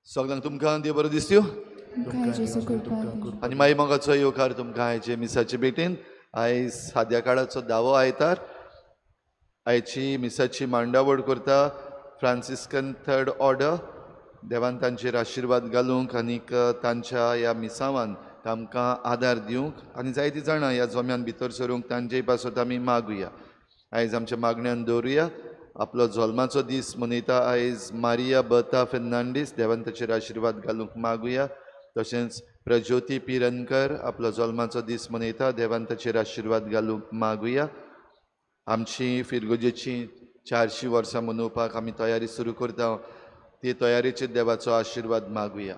सगळ्यांक तुमकां देव बरो दिसत्यो आनी मागीर मोगाचो येवकार तुमकां आयचे मिसाचे भेटेन. आयज साद्या काळाचो दावो आयतार. आयची मिसाची मांडावळ करता फ्रांसिस्कन थर्ड ऑर्डर. देवान तांचेर आशिर्वाद घालूंक आनीक तांच्या ह्या मिसावान तांकां आदार दिवंक आनी जायतीं जाणां ह्या जोम्यान भितर सरूंक तांचे पासत आमी मागुया. आयज आमच्या मागण्यान दवरुया. आपलो जल्माचो दीस मनयता आयज मारिया बता फेर्नांडीस. देवान ताचेर आशिर्वाद घालूंक मागुया. तशेंच प्रज्योती पिरनकर आपलो जल्माचो दीस मनयता. देवान ताचेर आशिर्वाद घालूंक मागुया. आमची फिरगोजेची 400 वर्सां मनोवपाक आमी तयारी सुरू करता. ती तयारेचेर देवाचो आशिर्वाद मागुया.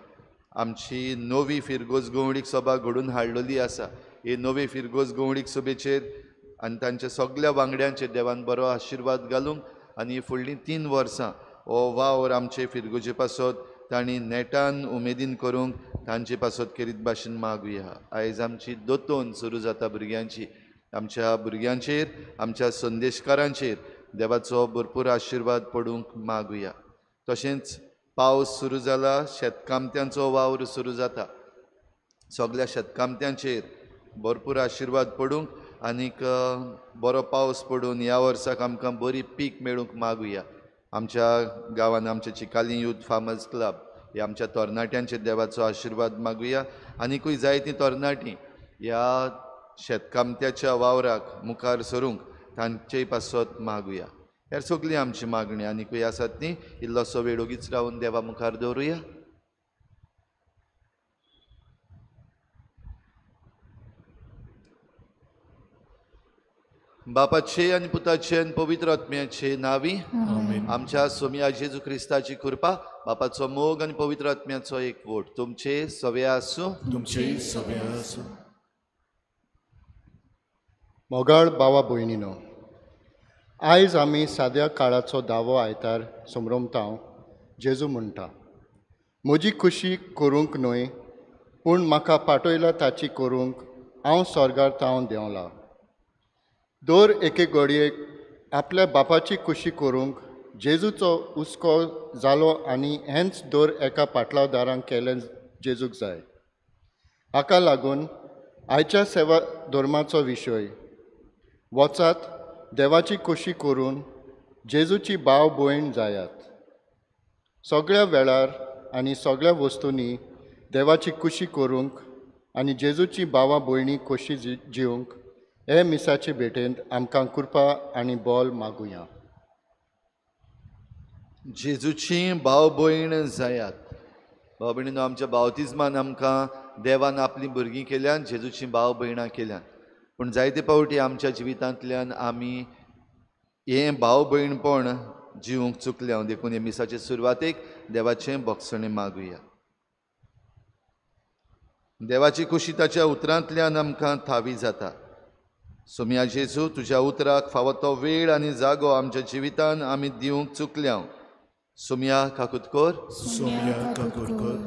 आमची नवी फिरगोज गवळीक सभा घडून हाडलेली आसा. ही नवी फिरगोज गवळीक सभेचेर आनी तांच्या सगल्या वांगड्यांचेर देवान बरो आशिर्वाद घालूंक आनी फुडलीं 3 वर्सां हो वावर आमचे फिरगोजे पासत तांणी नेटान उमेदीन करूंक तांचे पासत केरीत भाशेन मागुया. आयज आमची दोतोन सुरू जाता भुरग्यांची. आमच्या भुरग्यांचेर आमच्या संदेशकारांचेर देवाचो भरपूर आशिर्वाद पडूंक मागुया. तशेंच पावस सुरू जाला, शेतकामत्यांचो वावर सुरू जाता. सगल्या शेतकामत्यांचेर भरपूर आशिर्वाद पडूंक आनीक बरो पावस पडून ह्या वर्साक आमकां बरी पीक मेळूंक मागुया. आमच्या गांवान आमच्या चिकाली यूथ फार्मर्स क्लब ह्या आमच्या तरणाट्यांचेर देवाचो आशिर्वाद मागुया. आनिकूय जायतीं तरणाटीं ह्या शेतकामत्याच्या वावराक मुखार सरूंक तांचेय पासत मागुया. ह्या सगळीं आमची मागणी आनिकूय आसात ती इल्लोसो वेळ ओगीच रावन देवा मुखार दवरुया. बापाचे आनी पुताचे आनी पवित्र आत्म्याचे नावी आमच्या सोमया जेजू क्रिस्ताची कृपा, बापाचो मोग आनी पवित्र आत्म्याचो एकवट तुमचे सवे आसूं. तुमचे सवे आसूं. मोगाळ बावा भयणीनो, आयज आमी साद्या काळाचो दावो आयतार समरमता. जेजू म्हणटा, म्हजी खुशी करूंक न्हय पूण म्हाका पाठयला ताची करूंक हांव स्वर्गार तावन देंवला. दर एके घडयेक आपल्या बापाची खुशी करूंक जेजूचो हुस्को जालो आनी हेंच दर एका पाटलावदारांक केलें जेजूक जाय. हाका लागून आयच्या सेवा धर्माचो विशय वचात देवाची खुशी करून जेजूची भाव भयण जायात. सगळ्या वेळार आनी सगळ्या वस्तूंनी देवाची खुशी करूंक आनी जेजूची भावा भयणी खोशी जिवंक हे मिसाचे भेटेंत आमकां कृपा आनी बोल मागुया. जेजूची भाव भयण जायात. भाव भयणीनो, आमच्या बावतिज्मान आमकां देवान आपलीं भुरगीं केल्यान, जेजूची भाव भयणां केल्यान. पूण जायते फावटी आमच्या जिवितांतल्यान आमी हें भाव भयणपण जिवंक चुकल्या. देखून हे मिसाचे सुरवातेक देवाचें भोगसणें मागुया. देवाची खुशी ताच्या उतरांतल्यान आमकां थावी जाता. सोम्या जेजू, तुज्या उतराक फावो तो वेळ आनी जागो आमच्या जिवितान आमी दिवंक चुकल्या. सोम्या काकूत कर. सोम्या काकूत कर.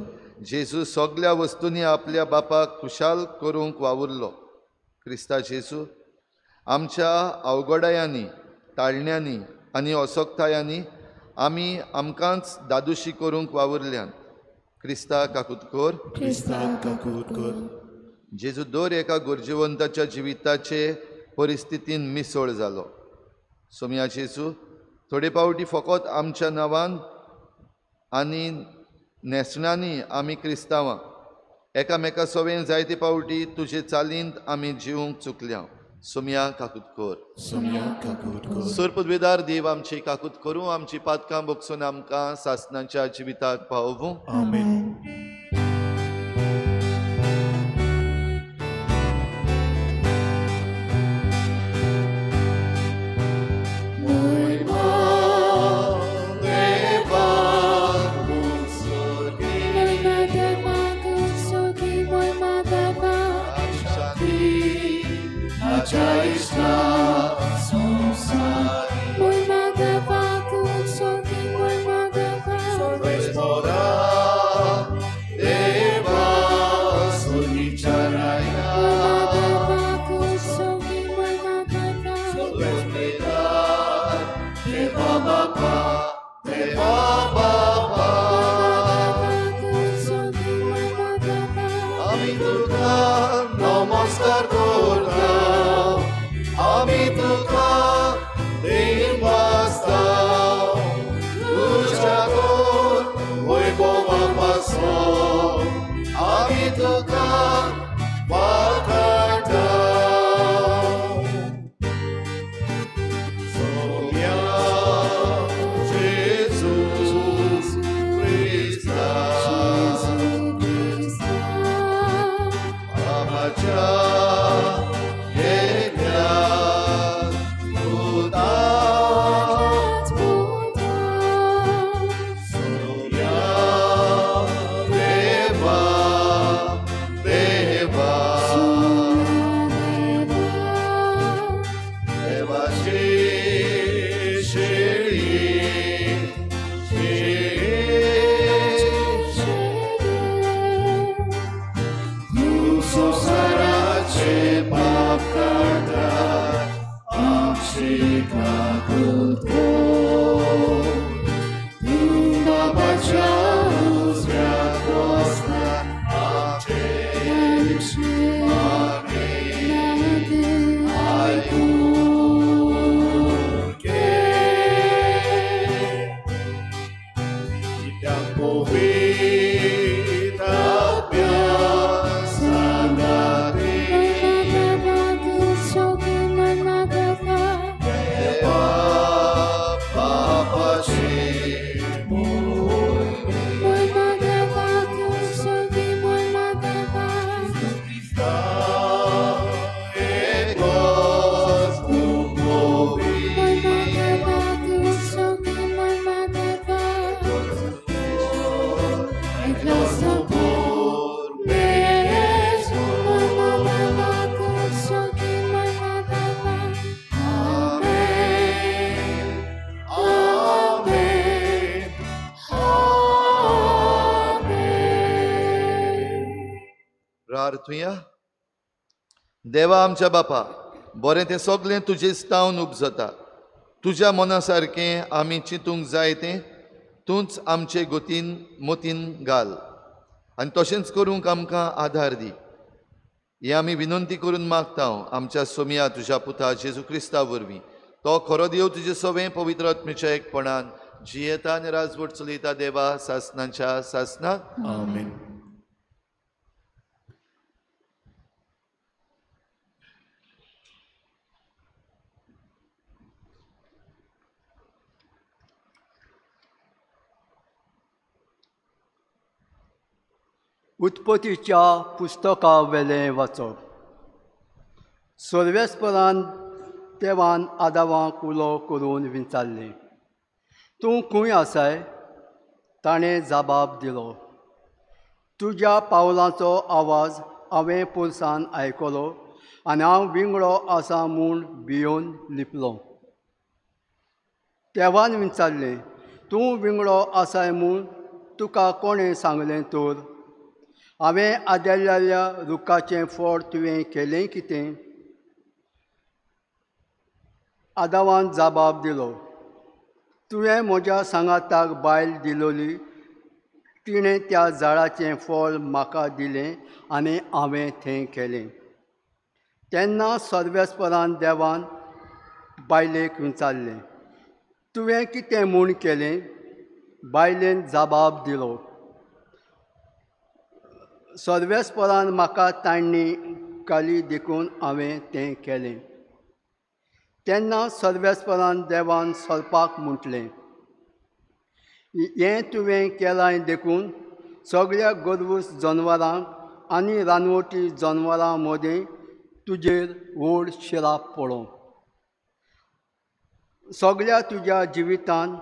जेजू सगल्या वस्तूंनी आपल्या बापाक खुशाल करूंक वावुरलो. क्रिस्ता जेजू, आमच्या अवघडायांनी, ताळण्यांनी आनी असक्तायांनी आमी आमकांच दादोशी करूंक वावुरल्यान. क्रिस्ता काकूत कर. क्रिस्ता काकूत कर. जेजू दर एका गरजेवंताच्या जिविताचे परिस्थितीन मिसळ जालो. सोम्या जेजू, थोडे पावटी फकत आमच्या नांवान आनी न्हेसणांनी आमी क्रिस्तांवां एकामेका सवें जायते पावटी तुजे चालींत आमी जिवंक चुकल्या. सोम्या काकूत कर. सोम्या काकूत कर. सरपदवेदार देव आमची काकूत करूं, आमची पातकां बगसून आमकां सासणाच्या जिविताक पावोवं. आमेन. देवा आमच्या बापा, बरें तें सगळें तुजें तावन उपजता. तुज्या मना सारकें आमी चिंतूंक जाय तें तूंच आमचे गोतीन मोतीन घाल आनी तशेंच करूंक आमकां आदार दी. हें आमी विनंती करून मागता आमच्या सोमया तुज्या पुता जेजू क्रिस्ता वरवीं. तो खरो देव तुजे सवें पवित्र आत्म्याच्या एकपणान जियेता आनी राजवट चलयता देवा सासनाच्या सासनाक. आमेन. उत्पत्तीच्या पुस्तका वेलें वाचप. सर्वेस्परान देवान आदावाक उलो करून विचारलें, तूं खंय आसाय? ताणें जबाब दिलो, तुज्या पावलांचो आवाज हांवें पोरसान आयकलो आनी हांव विंगडो आसा म्हूण भियोन लिपलो. देवान विचारलें, तूं विंगडो आसाय म्हूण तुका कोणें सांगलें तर? हांवें आदल्या रुखाचें फळ तुवें केलें कितें? आदावान जबाब दिलो, तुवें म्हज्या सांगाताक बायल दिलोली, तिणें त्या झाडाचें फळ म्हाका दिलें आनी हांवें तें केलें. तेन्ना सर्वेस्परान देवान बायलेक विचारलें, तुवें कितें म्हूण केलें? बायलेन जबाब दिलो, सर्वेस्परान म्हाका तांणी घाली देखून हांवें तें केलें. तेन्ना सर्वेस्परान देवान सोरपाक म्हटलें, हें तुवें केलां देखून सगळ्या गोरवूस जनवरांक आनी रानवटी जनवरां मदें तुजेर व्हड शिराप पडों. सगळ्या तुज्या जिवितान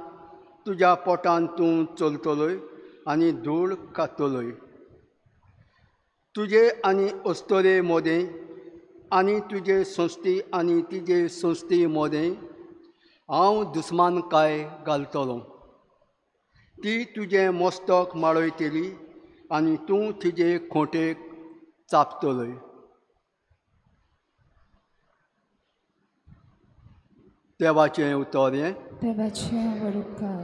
तुज्या पोटान तूं चलतलोय आनी धूळ खातलोय. तुजे आनी अस्तोरे मदें आनी तुजे संस्थी आनी तिजे संस्थी मदें हांव दुस्मानकाय घालतलो. ती तुजें मस्तक माळयतली आनी तूं तिजे खोंटेक चापतलोय. देवाचें उतर हें. देवाचें व्हड उपकार.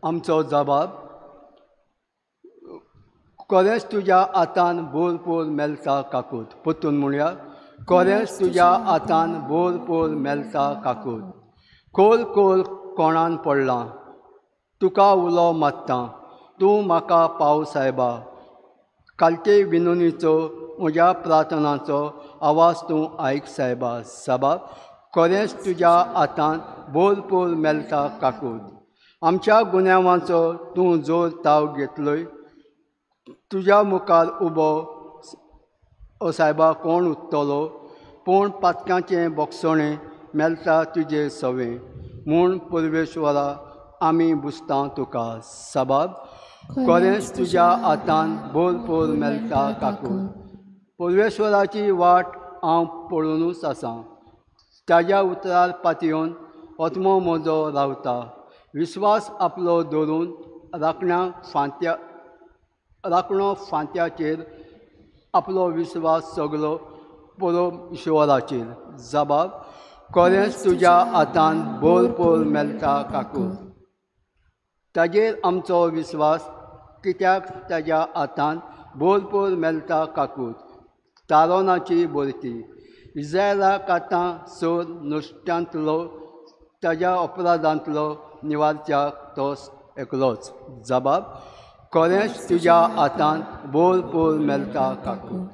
आमचो जबाब, खरेंच तुज्या हातान भरपूर मेळटा काकूत. परतून म्हणया, खरेंच तुज्या हातान भरपूर मेळटा काकूत. खोल खोल कोणान पडलां, तुका उलो मारता, तूं म्हाका पाव सायबा. कालते विनोनीचो म्हज्या प्रार्थनाचो आवाज तूं आयक सायबा. सायबा, खरेंच तुज्या हातान भरपूर मेळटा काकूत. आमच्या गुन्यांवांचो तूं जोर ताव घेतलोय. तुज्या मुखार उबो ओ सायबा कोण उरतलो? पूण पातकांचें बोगसणें मेळटा तुजे सवें म्हूण परमेश्वरा आमी बुजता तुका. साबाब, खरेंच तुज्या हातान भरपूर मेळटा काकूत. परमेश्वराची वाट हांव पळोवनूच आसा. ताज्या उतरार पातयेवन आत्मो म्हजो रावता. विस्वास आपलो धरून राखणो फांत्याचेर आपलो विस्वास सगलो परमेश्वराचेर. जबाब, खरेंच तुज्या हातान भरपूर मेळटा काकूत. ताजेर आमचो विस्वास कित्याक ताज्या हातान भरपूर मेळटा काकूत. तारोनाची भरती इज्रायलाक आतां सोर नुस्त्यांतलो ताज्या अपराधांतलो निवारच्याक तो एकलोच. जबाब, खरेंच तुज्या हातान भरपूर मेळटा काकूत.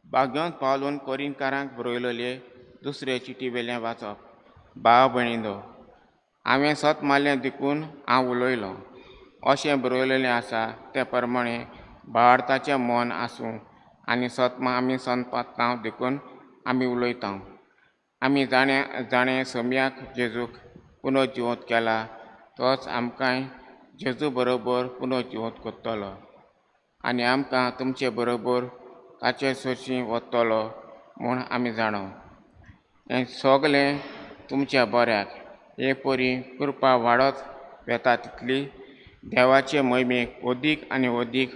भाग्यवंत पावलून कोरिंकारांक बरयलेले दुसरे चिटी वेल्यान वाचप. भाव भयणींनो, हांवें सत मारलें देखून हांव उलयलों अशें बरयलेलें आसा ते प्रमाणे भावार्थाचें मन आसूं आनी सत आमी संपादता देखून आमी उलयता. आमी जाणें जाणें सम्याक जेजूक पुनर्जिवंत केला तोच आमकांय जेजू बरोबर पुनर्जिवंत करतलो आनी आमकां तुमचे बरोबर ताचे सरशी वतलो म्हूण आमी जाणो. हें सगलें तुमच्या बऱ्याक हे परी कृपा वाडत वेता तितली देवाचे मोहिमेक अदीक आनी अदीक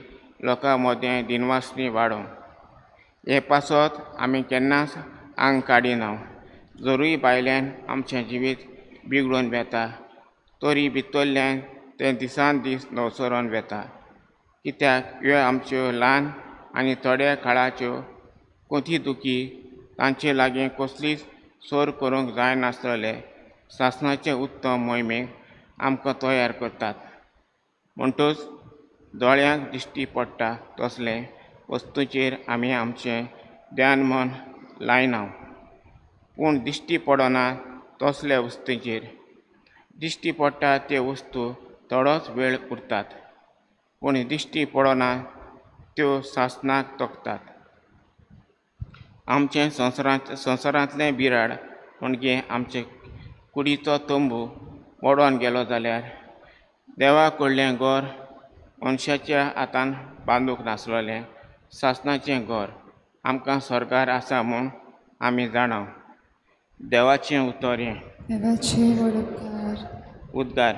लोकां मदें दिनवासनी वाडोवं. हे पासत आमी केन्नाच आंग काडिना. जरूय भायल्यान आमचें जिवीत बिगडून वेता तरी भितरल्यान तें दिसान दीस नवसरोन वेता. कित्याक ह्यो आमच्यो ल्हान आनी थोड्या काळाच्यो कोथी दुखी तांचे लागीं कसलीच सोर करूंक जायनासलेले सासणाचे उत्तम मोहिमेक आमकां तयार करतात. म्हणटूच दोळ्यांक दिश्टी पडटा तसलें वस्तूंचेर आमी आमचें ध्यान मन लायना, पूण दिश्टी पडना तसल्या वस्तूंचेर। दिश्टी पडटा त्यो वस्तू थोडोच वेळ उरतात, पूण दिश्टी पडना त्यो सासणाक तगतात। आमचें संवसारांतलें बिराड म्हणजे आमचे कुडीचो तंबू मोडोन गेलो जाल्यार देवा कडलें घर मनशाच्या हातान बांदूंक नासलेलें सासणाचें घर आमकां स्वर्गार आसा म्हूण आमी जाणा। देवाचें उतर हें। देवाचे व्हड उपकार। उद्गार।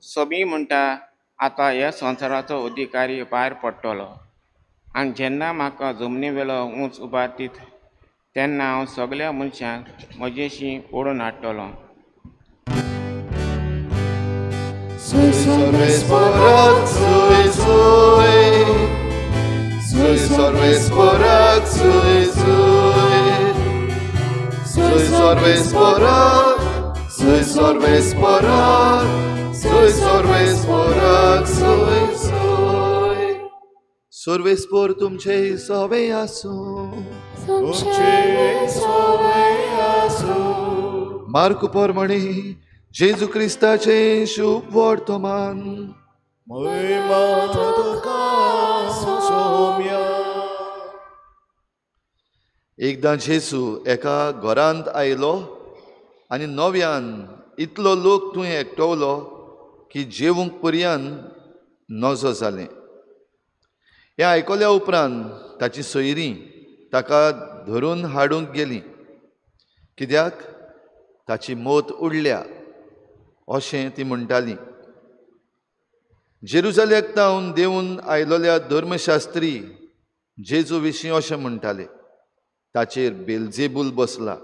सोबी म्हणटा आतां ह्या संवसाराचो अधिकारी भायर पडटलो आनी जेन्ना म्हाका जमनी वेलो उंच उबारतीत तेन्ना हांव सगळ्या मनशांक म्हजेशी ओडून हाडटलो। सर्वेस्पोर तुमचे सवे आसूं। मार्कू प्रमाणे जेजू क्रिस्ताचे शुभ वर्तमान। एकदां जेजू एका घरांत आयलो आनी नव्यान इतलो लोक थंय एकटवलो की जेवूंक पर्यान नजो जालें। हें आयकल्या उपरांत ताची सोयरीं ताका धरून हाडूंक गेलीं, कित्याक ताची मोत उडल्या अशें ती म्हणटाली। जेरुजालेक तावन देंवून आयलोल्या धर्मशास्त्री जेजू विशीं अशें म्हणटाले, ताचेर बेलजेबूल बसला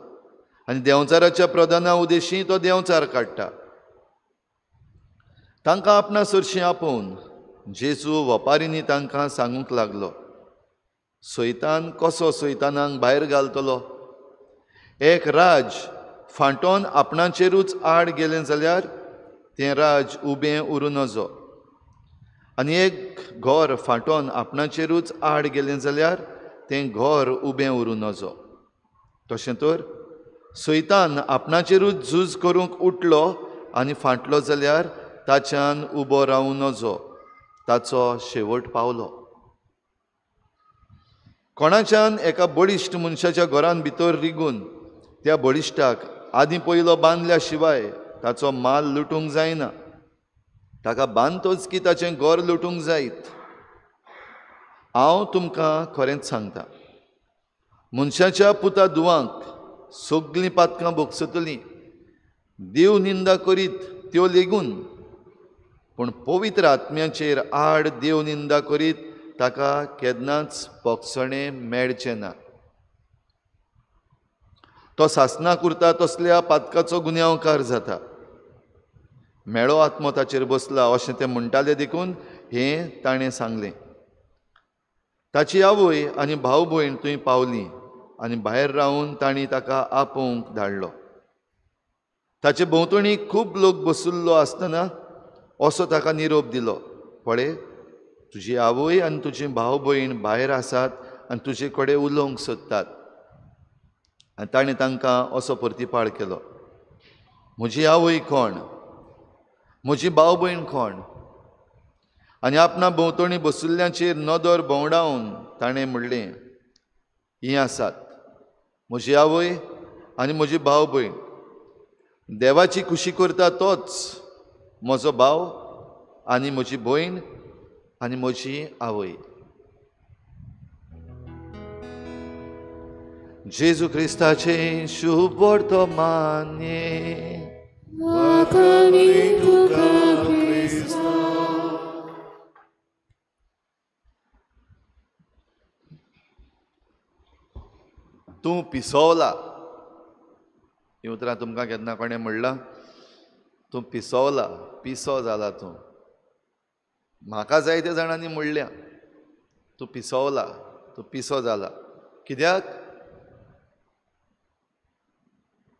आनी देंवचाराच्या प्रधाना उदेशी तो देंवचार काडटा। तांकां आपणा सरशीं आपोवन जेजू वपारींनी तांकां सांगूंक लागलो, सैतान कसो सैतानांक भायर घालतलो? एक राज फांटोन आपणाचेरूच आड गेलें जाल्यार तें राज उबें उरूं नजो, आनी एक घर फांटोन आपणाचेरूच आड गेलें जाल्यार तें घर उबें उरूं नजो। तशें तर सैतान आपणाचेरूच झूज करूंक उठलो आनी फांटलो जाल्यार ताच्यान उबो रावूं नजो, ताचो शेवट पावलो। कोणाच्यान एका बळिश्ट मनशाच्या घरान भितर रिगून त्या बळिश्टाक आदीं पयलो बांदल्या शिवाय ताचो माल लुटूंक जायना, ताका बांदतोच की ताचें घर लुटूंक जायत। हांव तुमकां खरेंच सांगता, मनशाच्या पुता दुवांक सगळीं पातकां भोगसतलीं, देव निंदा करीत त्यो लेगून, पूण पवित्र आत्म्याचेर आड देव निंदा करीत ताका केन्नाच भोगसणें मेळचें ना। तो सासणाक उरता तसल्या पातकाचो गुन्यांवकार जाता। मेळो आत्मो ताचेर बसला अशें ते म्हणटाले देखून हें ताणें सांगलें। ताची आवय आनी भाव भयण थंय पावलीं आनी भायर रावन तांणी ताका आपोवंक धाडलो। ताचे भोंवतणी खूब लोक बशिल्लो आसतना असो ताका निरोप दिलो, पळय तुजी आवय आनी तुजी भाव भयण भायर आसात आनी तुजे कडेन उलोवंक सोदतात। आनी ताणें तांकां असो प्रतिपाळ केलो, म्हजी आवय कोण, म्हजी भाव भयण कोण? आनी आपणा भोंवतणी बशिल्ल्यांचेर नदर भोंवडावन ताणें म्हणलें, हीं आसात म्हजी आवय आनी म्हजी भाव भयण। देवाची खुशी करता तोच म्हजो भाव आनी म्हजी भयण आनी म्हजी आवय। जेजू क्रिस्ताचें शुभ वर्तमान। तूं पिसवला हीं उतरां तुमकां केन्ना कोणें म्हणलां? तूं पिसवला, पिसो जाला तूं. म्हाका जायते जाणांनी म्हणल्या, तूं पिसवला, तूं पिसो जाला. कित्याक?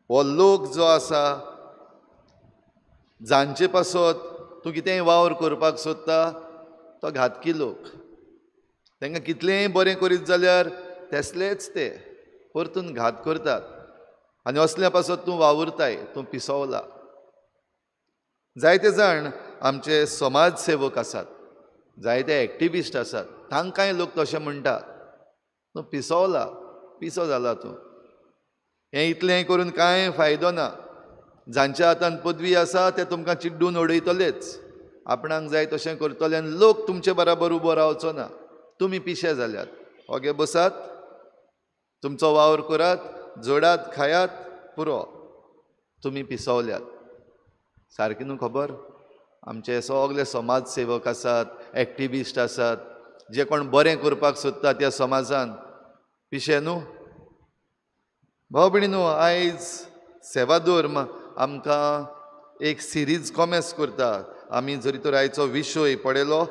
हो लोक जो आसा जांचे पासत तूं कितेंय वावर करपाक सोदता तो घातकी लोक. तांकां कितलेंय बरें करीत जाल्यार तेसलेच ते परतून घात करतात आनी असल्या पासत तूं वावुरताय, तूं पिसवला. जायते जाण आमचे समाज सेवक आसात, जायते एक्टिविस्ट आसात, तांकांय लोक तशें म्हणटा, तूं पिसवला, पिसो जाला तूं. हें इतलें करून कांय फायदो ना. जांच्या हातान पदवी आसा ते तुमकां चिड्डून उडयतलेच, आपणाक जाय तशें करतले आनी लोक तुमचे बराबर उबो रावचो ना. तुमी पिशे जाल्यात. ओगे बसात, तुमचो वावर करात, जोडात, खायात, पुरो. तुमी पिसवल्यात. सारकी न्हू खबर? आमचे सगळे समाज सेवक आसात, एक्टिविस्ट आसात, जे कोण बरें करपाक सोदता त्या समाजान, पिशे न्हू? भाव भयणी न्हू, आयज सेवाधर्म आमकां एक सिरीज कॉमेस करता. आमी जरी तर आयचो विशय पळयलो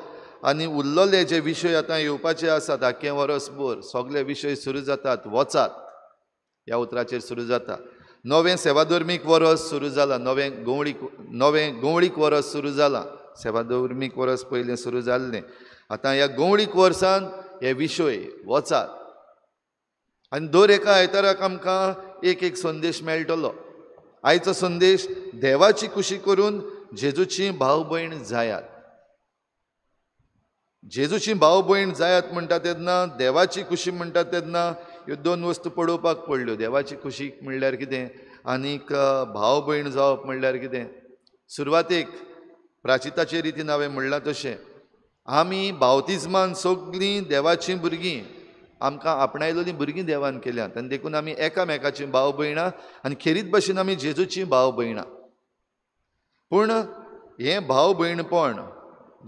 आनी उरलेले जे विशय आतां येवपाचे आसात आख्खें वरसभर सगळे विशय सुरू जातात वचात ह्या उतराचेर सुरू जाता. नवें सेवाधर्मीक वरस सुरू जालां, नवें गवळीक वरस सुरू जालां. सेवाधर्मीक वरस पयलें सुरू जाल्लें, आतां ह्या गवळीक वर्सान हे विशय वचात आनी दर एका आयताराक आमकां एक एक संदेश मेळटलो. आयचो संदेश, देवाची खुशी करून जेजूची भाव भयण जायात. जेजूची भाव भयण जायात म्हणटा तेन्ना, देवाची खुशी म्हणटा तेन्ना ह्यो दोन वस्तू पळोवपाक पडल्यो. देवाची खुशी म्हणल्यार कितें आनीक भाव भयण जावप म्हणल्यार कितें. सुरवातेक प्राचिताचे रितीन हांवें म्हणलां तशें आमी बावतिज्मान सगळीं देवाचीं भुरगीं, आमकां आपणायलेलीं भुरगीं देवान केल्यांत आनी देखून आमी एकामेकाचीं भाव भयणां आनी खेरीत भशेन आमी जेजूचीं भाव भयणां. पूण हें भाव भयणपण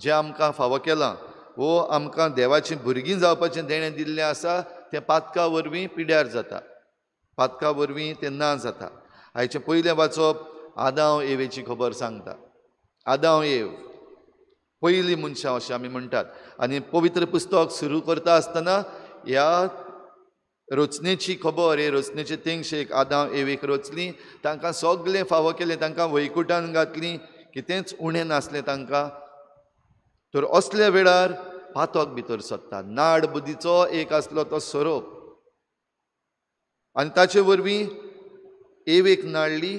जें आमकां फावो केलां वो आमकां देवाचीं भुरगीं जावपाचें देणें दिल्लें आसा तें पातका वरवीं पिड्यार जाता, पातका वरवीं तें ना जाता. आयचें पयलें वाचप आदांव एवेची खबर सांगता. आदांव एव पयलीं मनशां अशें आमी म्हणटात आनी पवित्र पुस्तक सुरू करता आसतना ह्या रचनेची खबर, हे रचनेचे तेंगशेक आदांव एवेक रचली, तांकां सगळें फावो केलें, तांकां वैकुटान घातलीं, कितेंच उणें नासलें तांकां. तर असल्या वेळार पातक भितर सरता. नाड बुद्धीचो एक आसलो तो सोरोप आनी ताचे वरवीं एवेक नाडली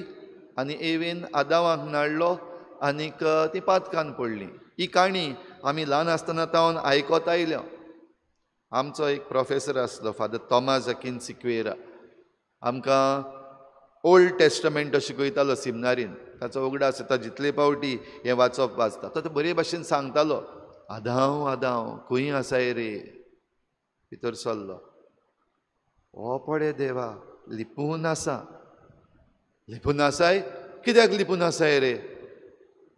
आनी एवेन आदावाक नाडलो आनीक ती पातकान पडली. ही काणी आमी ल्हान आसतना तावन आयकत आयल्या. आमचो एक प्रोफेसर आसलो, फादर तोमास अकीन सिक्वेरा, आमकां ओल्ड टेस्टमेंट शिकयतालो सिमनारीन. ताचो उगडास येता जितले पावटी हें वाचप वाचता तो बरे भाशेन सांगतालो, आदांव आदांव खंय आसाय रे, भितर सरलो, हो पळय देवा लिपून आसा. लिपून आसाय? कित्याक लिपून आसाय रे?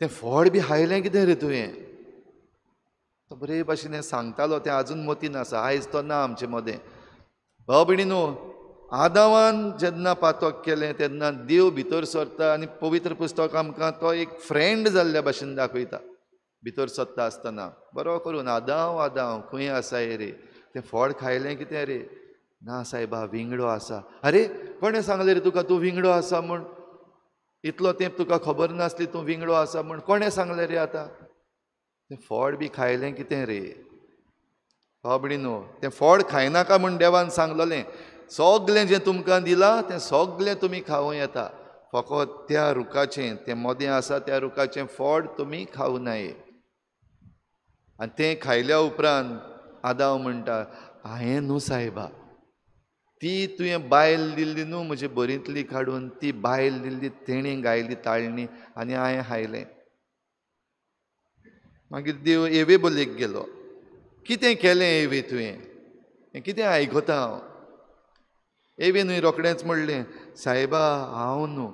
तें फळ बी हायलें कितें रे तुवें? तो बरे भाशेन हें सांगतालो, तें आजून मतीन आसा, आयज तो ना आमचे मदें. भाव भयणी न्हू, आदावान जेन्ना पातक केलें तेन्ना देव भितर सरता आनी पवित्र पुस्तक आमकां तो एक फ्रेंड जाल्ल्या भाशेन दाखयता. भितर सरता आसतना बरो करून आदांव आदांव खंय आसाय रे, तें फळ खायलें कितें रे? ना सायबा, विंगडो आसा. अरे कोणें सांगलें रे तुका तूं विंगडो आसा म्हूण? इतलो तेंप तुका खबर नासली तूं विंगडो आसा म्हूण, कोणें सांगलें रे? आतां तें फळ बी खायलें कितें रे? भाव भयणी न्हू, तें फळ खायनाका म्हूण देवान सांगलेलें. सगळें जें तुमकां दिलां तें सगळें तुमी खावं येता, फकत त्या रुखाचें, तें मोदें आसा त्या रुखाचें फळ तुमी खावं नये. आनी तें खायल्या उपरांत आदांव म्हणटा, हांवें न्हू सायबा, ती तुवें बायल दिल्ली न्हू म्हजे बरींतली काडून, ती बायल दिल्ली तेणें गायली ताळणी आनी हांवें खायलें. मागीर देव एवे बोलयेक गेलो, कितें केलें एवे तुवें, हें कितें आयकता हांव? एवे न्हय रोखडेंच म्हणलें, सायबा हांव न्हू,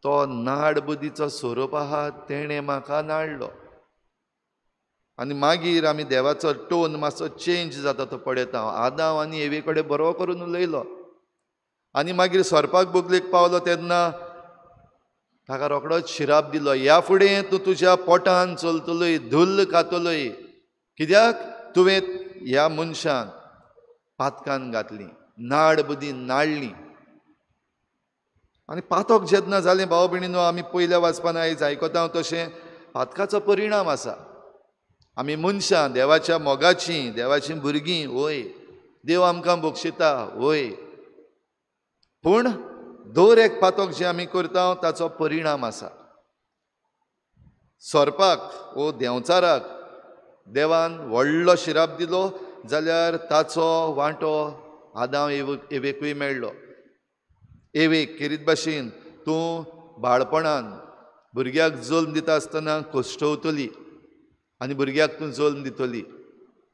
तो नाड बुद्धीचो सोरोप आहा तेणें म्हाका नाडलो. आनी मागीर आमी देवाचो टोन मातसो चेंज जाता तो पळयता हांव. आदांव आनी एवे कडेन बरो करून उलयलो, आनी मागीर सोरपाक बोगलेक पावलो तेन्ना ताका रोखडोच शिराप दिलो, ह्या फुडें तूं तुज्या पोटान चलतलोय, धुल्ल खातलोय, कित्याक तुवें ह्या मनशान पातकान घातली, नाड बुद्दी नाडली. आनी पातक जेन्ना जालें भाव भयणीनो, आमी पयल्या वाचपान आयज आयकता तशें पातकाचो परिणाम आसा. आमी मनशां देवाच्या मोगाचीं, देवाचीं भुरगीं, वय देव आमकां बक्षिता, वय, पूण दर एक पातक जें आमी करता ताचो परिणाम आसा. सोरपाक वो देंवचाराक देवान व्हडलो शिराप दिलो जाल्यार ताचो वांटो आदांव एवेकूय मेळ्ळो. एवेक खेरीत भाशेन तूं बाळपणान भुरग्याक जल्म दिता आसतना कश्टवतली आनी भुरग्याक तूं जल्म दितली.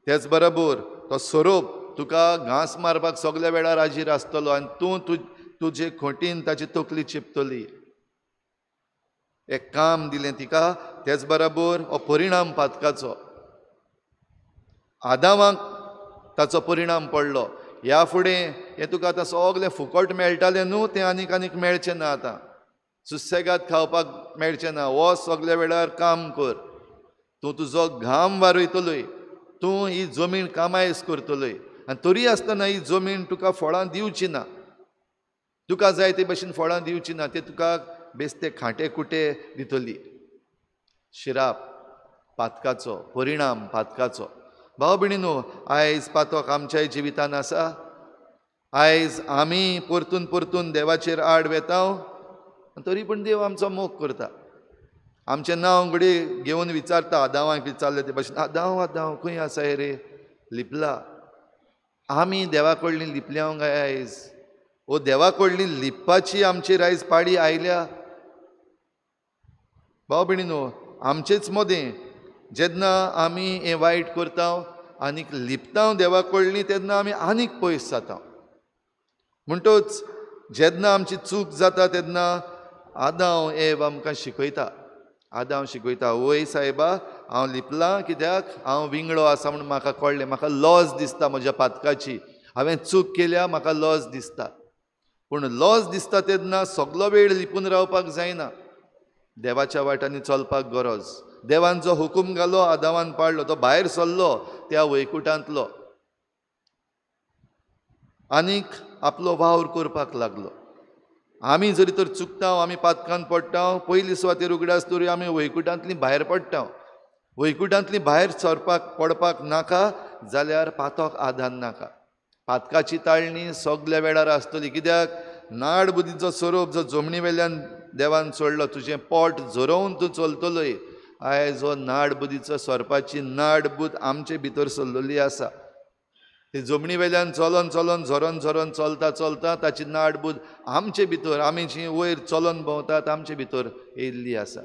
तेच बरोबर तो सोरोप तुका घांस मारपाक सगल्या वेळार हाजीर आसतलो आनी तूं तुजे खोंटीन ताची तकली चिपतली. एक काम दिलें तिका, तेच बरोबर हो परिणाम पातकाचो आदामाक ताचो परिणाम पडलो. ह्या फुडें हें तुका आतां सगलें फुकट मेळटालें न्हू, तें आनीक आनीक मेळचें ना, आतां सुसेगाद खावपाक मेळचें ना. हो सगल्या वेळार काम कर, तूं तुजो घाम वारयतलोय, तूं ही जमीन कामायस करतलोय आनी तरी आसतना ही जमीन तुका फळां दिवची ना, तुका जाय ते भशेन फळां दिवची ना, ते तुका बेस्ते खांटे कुटे दितली. शिराप पातकाचो परिणाम पातकाचो. भाव भयणीनो, आयज पातक आमच्याय जिवितान आसा. आयज आमी परतून परतून देवाचेर आड वेता, तरी पूण देव आमचो मोग करता. आमचें नांव घडये घेवन विचारता, आदावाक विचारलें ते भशेन, आदाव आदाव खंय आसा रे, लिपला. आमी देवा कडली लिपल्या काय आयज? ओ देवा कडली लिपपाची आमचेर आयज पाळी आयल्या. भाव भयणीनो, आमचेच मदें जेन्ना आमी हें वायट करता आनीक लिपता देवा कडली तेन्ना आमी आनीक पयस जाता. म्हणटच जेन्ना आमची चूक जाता तेन्ना आदांव एव आमकां शिकयता, आदांव शिकयता, वय सायबा हांव लिपलां कित्याक हांव विंगडो आसा म्हूण म्हाका कळ्ळें, म्हाका लॉज दिसता म्हज्या पातकाची, हांवें चूक केल्या म्हाका लॉज दिसता. पूण लॉज दिसता तेन्ना सगलो वेळ लिपून रावपाक जायना, देवाच्या वाटांनी चलपाक गरज. देवान जो हुकूम घालो आदावान पाडलो, तो भायर सरलो त्या वैकुटांतलो आनीक आपलो वावर करपाक लागलो. आमी जरी तर चुकता, आमी पातकान पडटा, पयली सुवातेर उगडास तरी आमी वैकुटांतली भायर पडटा. वैकुटांतली भायर सरपाक पडपाक नाका जाल्यार पातक आदान नाका. पातकाची ताळणी सगल्या वेळार आसतली, कित्याक नाड बुद्दीचो सोरोप जो जमनी वेल्यान देवान सोडलो, तुजें पोट झरोवन तूं चलतलोय. आयज हो नाड बुद्दीचो सोरपाची नाड बुद्द आमचे भितर सरलेली आसा. ती जमनी वेल्यान चलोन चलोन झरोन झरोन चलता चलता ताची नाडबूद आमचे भितर, आमी जी वयर चलोन भोंवतात आमचे भितर येयल्ली आसा.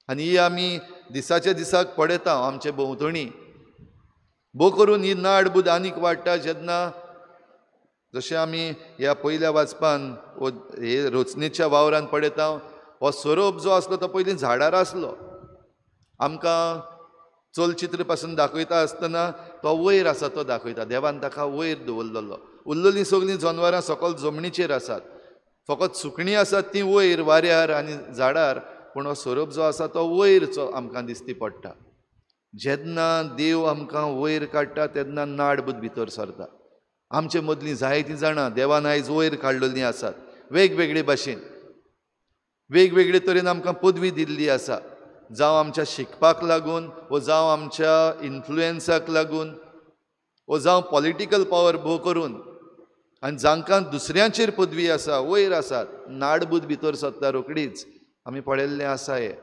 आनी ही आमी दिसाच्या दिसाक पळयता आमचे भोंवतणी. भोव करून ही नाडबूद आनीक वाडटा जेन्ना जशें आमी ह्या पयल्या वाचपान हे रचनेच्या वावरान पळयता, हो सोरोप जो आसलो तो पयलीं झाडार आसलो. आमकां चलचित्र पासून दाखयता आसतना तो वयर आसा तो दाखयता, देवान ताका वयर दवरलेलो. उरलेलीं सगळीं जनवरां सकयल जमनीचेर आसात, फकत सुकणीं आसात तीं वयर वाऱ्यार आनी झाडार, पूण हो सोरोप जो आसा तो वयर आमकां दिसती पडटा. जेन्ना देव आमकां वयर काडटा तेन्ना नाडबूद भितर सरता. आमचे मदलीं जायतीं जाणां देवान आयज वयर काडलेलीं आसात, वेगवेगळे भाशेन वेगवेगळे तरेन आमकां पदवी दिल्ली आसा, जावं आमच्या शिकपाक लागून वो जावं आमच्या इन्फ्लुएन्साक लागून वो जावं पॉलिटिकल पावर भोव करून. आनी जांकां दुसऱ्यांचेर पदवी आसा वयर आसात, नाडबूद भितर सरता रोखडीच, आमी पळयल्लें आसा हें.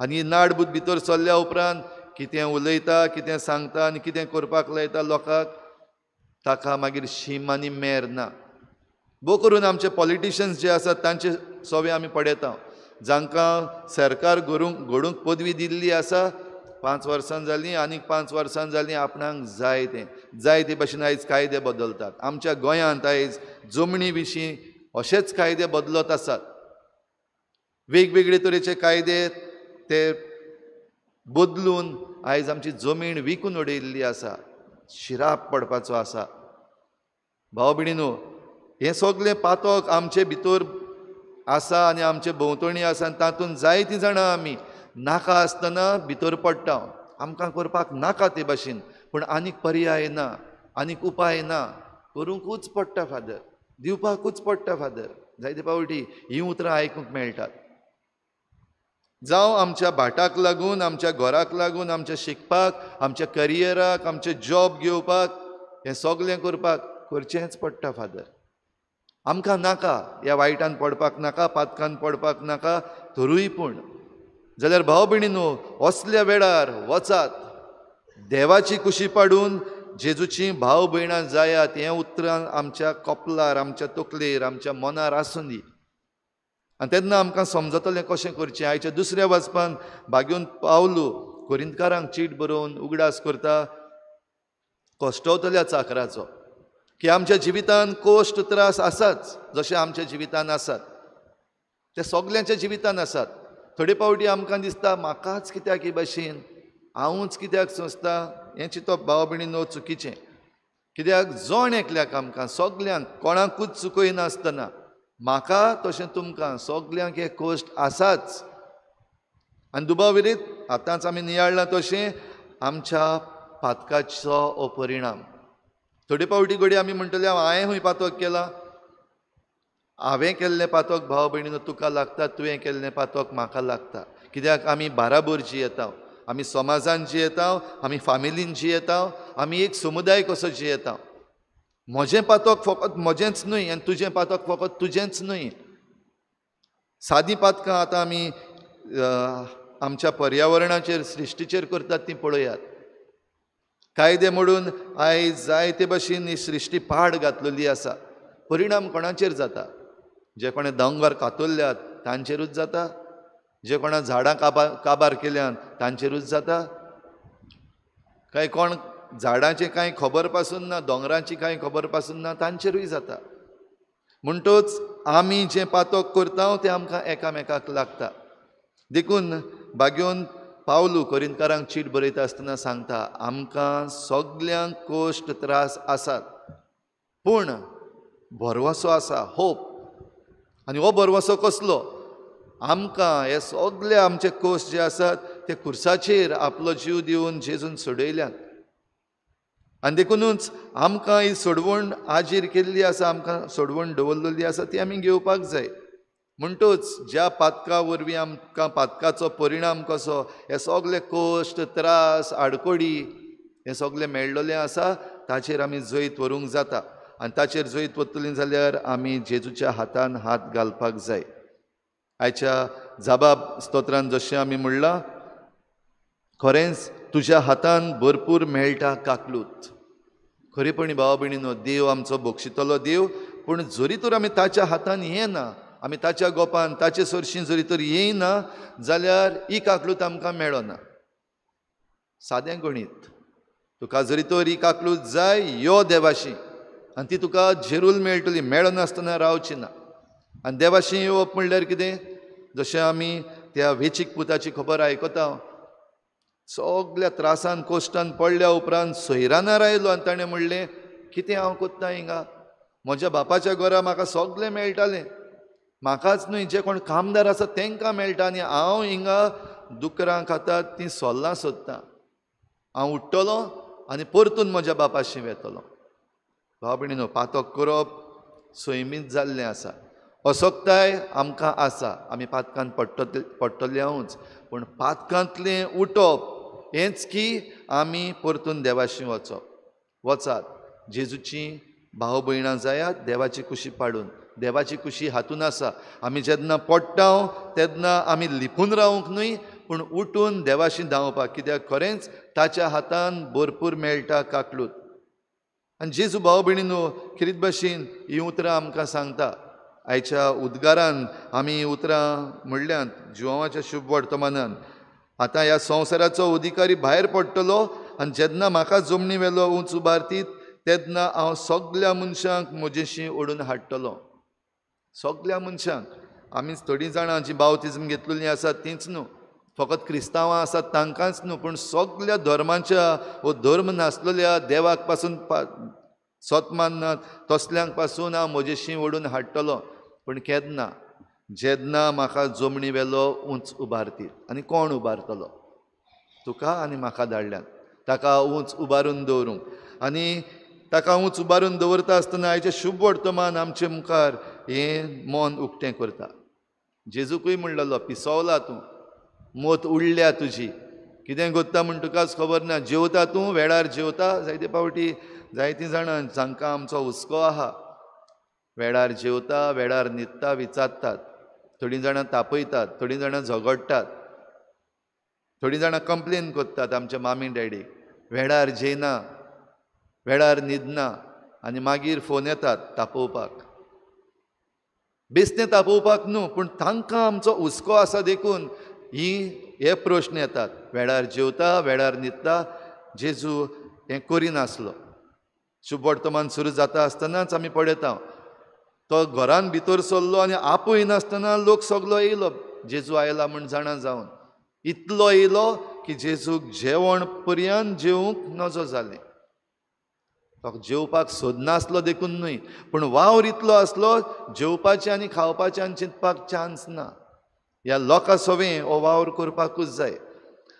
आनी ही नाडबूद भितर सरल्या उपरांत कितें उलयता, कितें सांगता आनी कितें करपाक लायता लोकांक, ताका मागीर शीम आनी मेर ना. भोव करून आमचे पॉलिटिशन्स जे आसात तांचे सवे आमी पळयता, जांकां सरकार घडूंक पदवी दिल्ली आसा, 5 वर्सां जालीं आनीक 5 वर्सां जालीं, आपणाक जाय तें जाय ते भशेन आयज कायदे बदलतात. आमच्या गोंयांत आयज जमनी विशीं अशेच कायदे बदलत आसात, वेगवेगळे तरेचे कायदे ते बदलून आयज आमची जमीन विकून उडयल्ली आसा. शिराप पडपाचो आसा. भाव भयणीनो, हें सगळें पातक आमचे भितर आसा आनी आमचे भोंवतणी आसा आनी तातूंत जायतीं जाणां आमी नाका आसतना भितर पडटा. आमकां करपाक नाका ते भाशेन, पूण आनीक पर्याय ना, आनीक उपाय ना, करूंकूच पडटा फादर, दिवपाकूच पडटा फादर. जायते फावटी हीं उतरां आयकूंक मेळटात. जावं आमच्या भाटाक लागून, आमच्या घराक लागून, आमच्या शिकपाक, आमच्या करियराक, आमचें जॉब घेवपाक, हें सगळें करपाक करचेंच पडटा फादर. आमकां नाका ह्या वायटान पडपाक नाका, पातकान पडपाक नाका, तरूय पूण जाल्यार भाव भयणीनो असल्या वेळार वचात, देवाची कुशी पाडून जेजूची भाव भयणां जायात. हें उतरां आमच्या कपलार, आमच्या तकलेर, आमच्या मनार आसूं दी आनी तेन्ना आमकां समजतलें कशें करचें. आयच्या दुसऱ्या वाचपान भाग्योन पावलू कोरिंतकारांक चीट बरोवन उगडास करता कश्टवतल्या चाकराचो, की आमच्या जिवितान कश्ट त्रास आसाच, जशे आमच्या जिवितान आसात ते सगल्यांच्या जिवितान आसात. थोडे फावटी आमकां दिसता म्हाकाच कित्याक ही भाशेन, हांवूच कित्याक सोंसता, हें चिंतप भाव भयणीनो चुकीचें. कित्याक जण एकल्याक आमकां सगल्यांक कोणाकूच चुकयनासतना, म्हाका तशें तुमकां सगल्यांक हे कश्ट आसाच. आनी दुबाविरीत आतांच आमी नियाळ्ळां तशें आमच्या पातकाचो हो परिणाम. थोडे फावटी घडये आमी म्हणटले हांवें खंय पातक केलां, हांवें केल्लें पातक भाव भयणीनो तुका लागता, तुवें केल्लें पातक म्हाका लागता. कित्याक आमी बाराबर जियेता, आमी समाजान जियेता, आमी फामिलीन जियेता, आमी एक समुदाय कसो जियेता. म्हजें पातक फकत म्हजेंच न्हय आनी तुजें पातक फकत तुजेंच न्हय. सादीं पातकां आतां आमी आमच्या पर्यावरणाचेर, सृश्टीचेर करतात तीं पळयात. कायदे मोडून आयज जायते भाशेन ही सृश्टी पाड घातलेली आसा. परिणाम कोणाचेर जाता? जे कोणें दोंगर कातरल्यात तांचेरूच जाता, जे कोणा झाडां काबार केल्यात तांचेरूच जाता. कांय कोण झाडांचें कांय खबर पासून ना, दोंगरांची कांय खबर पासून ना, तांचेरूय जाता. म्हणटच आमी जें पातक करता तें आमकां एकामेकाक लागता. देखून भाग्योन पावलू कोरिंतकारांक चीट बरयता आसतना सांगता आमकां सगल्यांक कश्ट त्रास आसात, पूण भरवंसो आसा, होप. आनी हो भरवंसो कसलो? आमकां हे सगळे आमचे कश्ट जे आसात ते खुर्साचेर आपलो जीव दिवन जेजून सोडयल्यात आनी देखुनूच आमकां ही सोडवण आजीर केल्ली आसा, आमकां सोडवण दवरलेली आसा, ती आमी घेवपाक जाय. म्हणटूच ज्या पातका वरवीं आमकां पातकाचो परिणाम कसो हे सगळे कश्ट त्रास आडकोडी हे सगळे मेळ्ळेलें आसा, ताचेर आमी जैत व्हरूंक जाता. आनी ताचेर जैत वतलीं जाल्यार आमी जेजूच्या हातान हात घालपाक जाय. आयच्या जाबाब स्तोत्रान जशें आमी म्हणलां, खरेंच तुज्या हातान भरपूर मेळटा काकलूत. खरेपणी भावा भयणीनो, देव आमचो बक्षितलो देव, पूण जरी तर आमी ताच्या हातान येना, आमी ताच्या गोपान ताचे सरशीं जरी तर येयना जाल्यार ही काकलूत आमकां मेळना. सादें गणीत, तुका जरी तर ही काकलूत जाय यो देवाशी आनी ती तुका जेरूल मेळटली, मेळनासतना रावची ना. आनी देवाशी येवप म्हणल्यार कितें? जशें आमी त्या वेचीक पुताची खबर आयकता, सगल्या त्रासान कश्टान पडल्या उपरांत सोयरानार आयलो आनी ताणें म्हणलें कितें हांव कोत्ता हिंगा, म्हज्या बापाच्या घरा म्हाका सगलें मेळटालें, म्हाकाच न्हय जे कोण कामदार आसा तांकां मेळटा, आनी हांव हिंगा दुकरां खातात तीं सोल्लां सोदतां, हांव उठ्ठलो आनी परतून म्हज्या बापाशी वेतलो. भाव भयणीनो, पातक करप सैमीत जाल्लें आसा, असक्ताय आमकां आसा, आमी पातकान पडटले हांवूच, पूण पातकांतलें उठप हेंच की आमी परतून देवाशी वचप. वचात, जेजूची भाव भयणां जायात, देवाची कुशी पाडून. देवाची कुशी हातून आसा. आमी जेन्ना पडटा तेन्ना आमी लिपून रावंक न्हय, पूण उठून देवाशी धांवपाक, कित्याक खरेंच ताच्या हातान भरपूर मेळटा काकलूत. आनी जेजू भाव भयणीनो खेरीत भाशेन हीं उतरां आमकां सांगता. आयच्या उद्गारान आमी हीं उतरां म्हणल्यांत जुवांवाच्या शुभ वर्तमानान. आतां ह्या संवसाराचो अधिकारी भायर पडटलो आनी जेन्ना म्हाका जमनी वेलो उंच उबारतीत तेन्ना हांव सगल्या मनशांक म्हजेशी ओडून हाडटलो. सगल्या मनशांक. आमी थोडीं जाणां जीं बावतिज्म घेतलेलीं आसात तींच न्हू, फकत क्रिस्तांवां आसात तांकांच न्हू, पूण सगल्या धर्माच्या वो धर्म नासलेल्या देवाक पासून सोत माननात तसल्यांक पासून हांव म्हजेशी ओडून हाडटलो. पूण केन्ना? जेन्ना म्हाका जमनी वेलो उंच उबारतीत. आनी कोण उबारतलो? तुका आनी म्हाका धाडल्यान ताका उंच उबारून दवरूंक. आनी ताका उंच उबारून दवरता आसतना आयचें शुभ वर्तमान आमचे मुखार हें मन उक्तें करता. जेजूकूय म्हणलेलो, पिसवला तूं, मोत उडल्या तुजी, कितें करता म्हूण तुकाच खबर ना. जेवता तूं, वेळार जेवता. जायते फावटी जायतीं जाणां जांकां आमचो हुस्को आहा, वेळार जेवता, वेळार न्हिदता, विचारतात. थोडीं जाणां तापयतात, थोडीं जाणां झगडटात, थोडीं जाणां कंप्लेन करतात आमच्या मामी डॅडीक, वेळार जेयना, वेळार न्हिदना. आनी मागीर फोन येतात तापोवपाक. बेसतें तापोवपाक न्हू, पूण तांकां आमचो हुस्को आसा देखून ही हे प्रश्न येतात. वेळार जेवता, वेळार न्हिदता. जेजू हें करिनासलो. शुभ वर्तमान सुरू जाता आसतनाच आमी पळयता, तो घरान भितर सरलो आनी आपयनासतना लोक सगलो येयलो, जेजू आयला म्हूण जाणा जावन. इतलो येयलो की जेजूक जेवण पर्यंत जेवंक नजो जालें. तो जेवपाक सोदनासलो देखून न्हय, पूण वावर इतलो आसलो जेवपाचें आनी खावपाचें आनी चिंतपाक चान्स ना. ह्या लोकां सवें हो वावर करपाकूच जाय.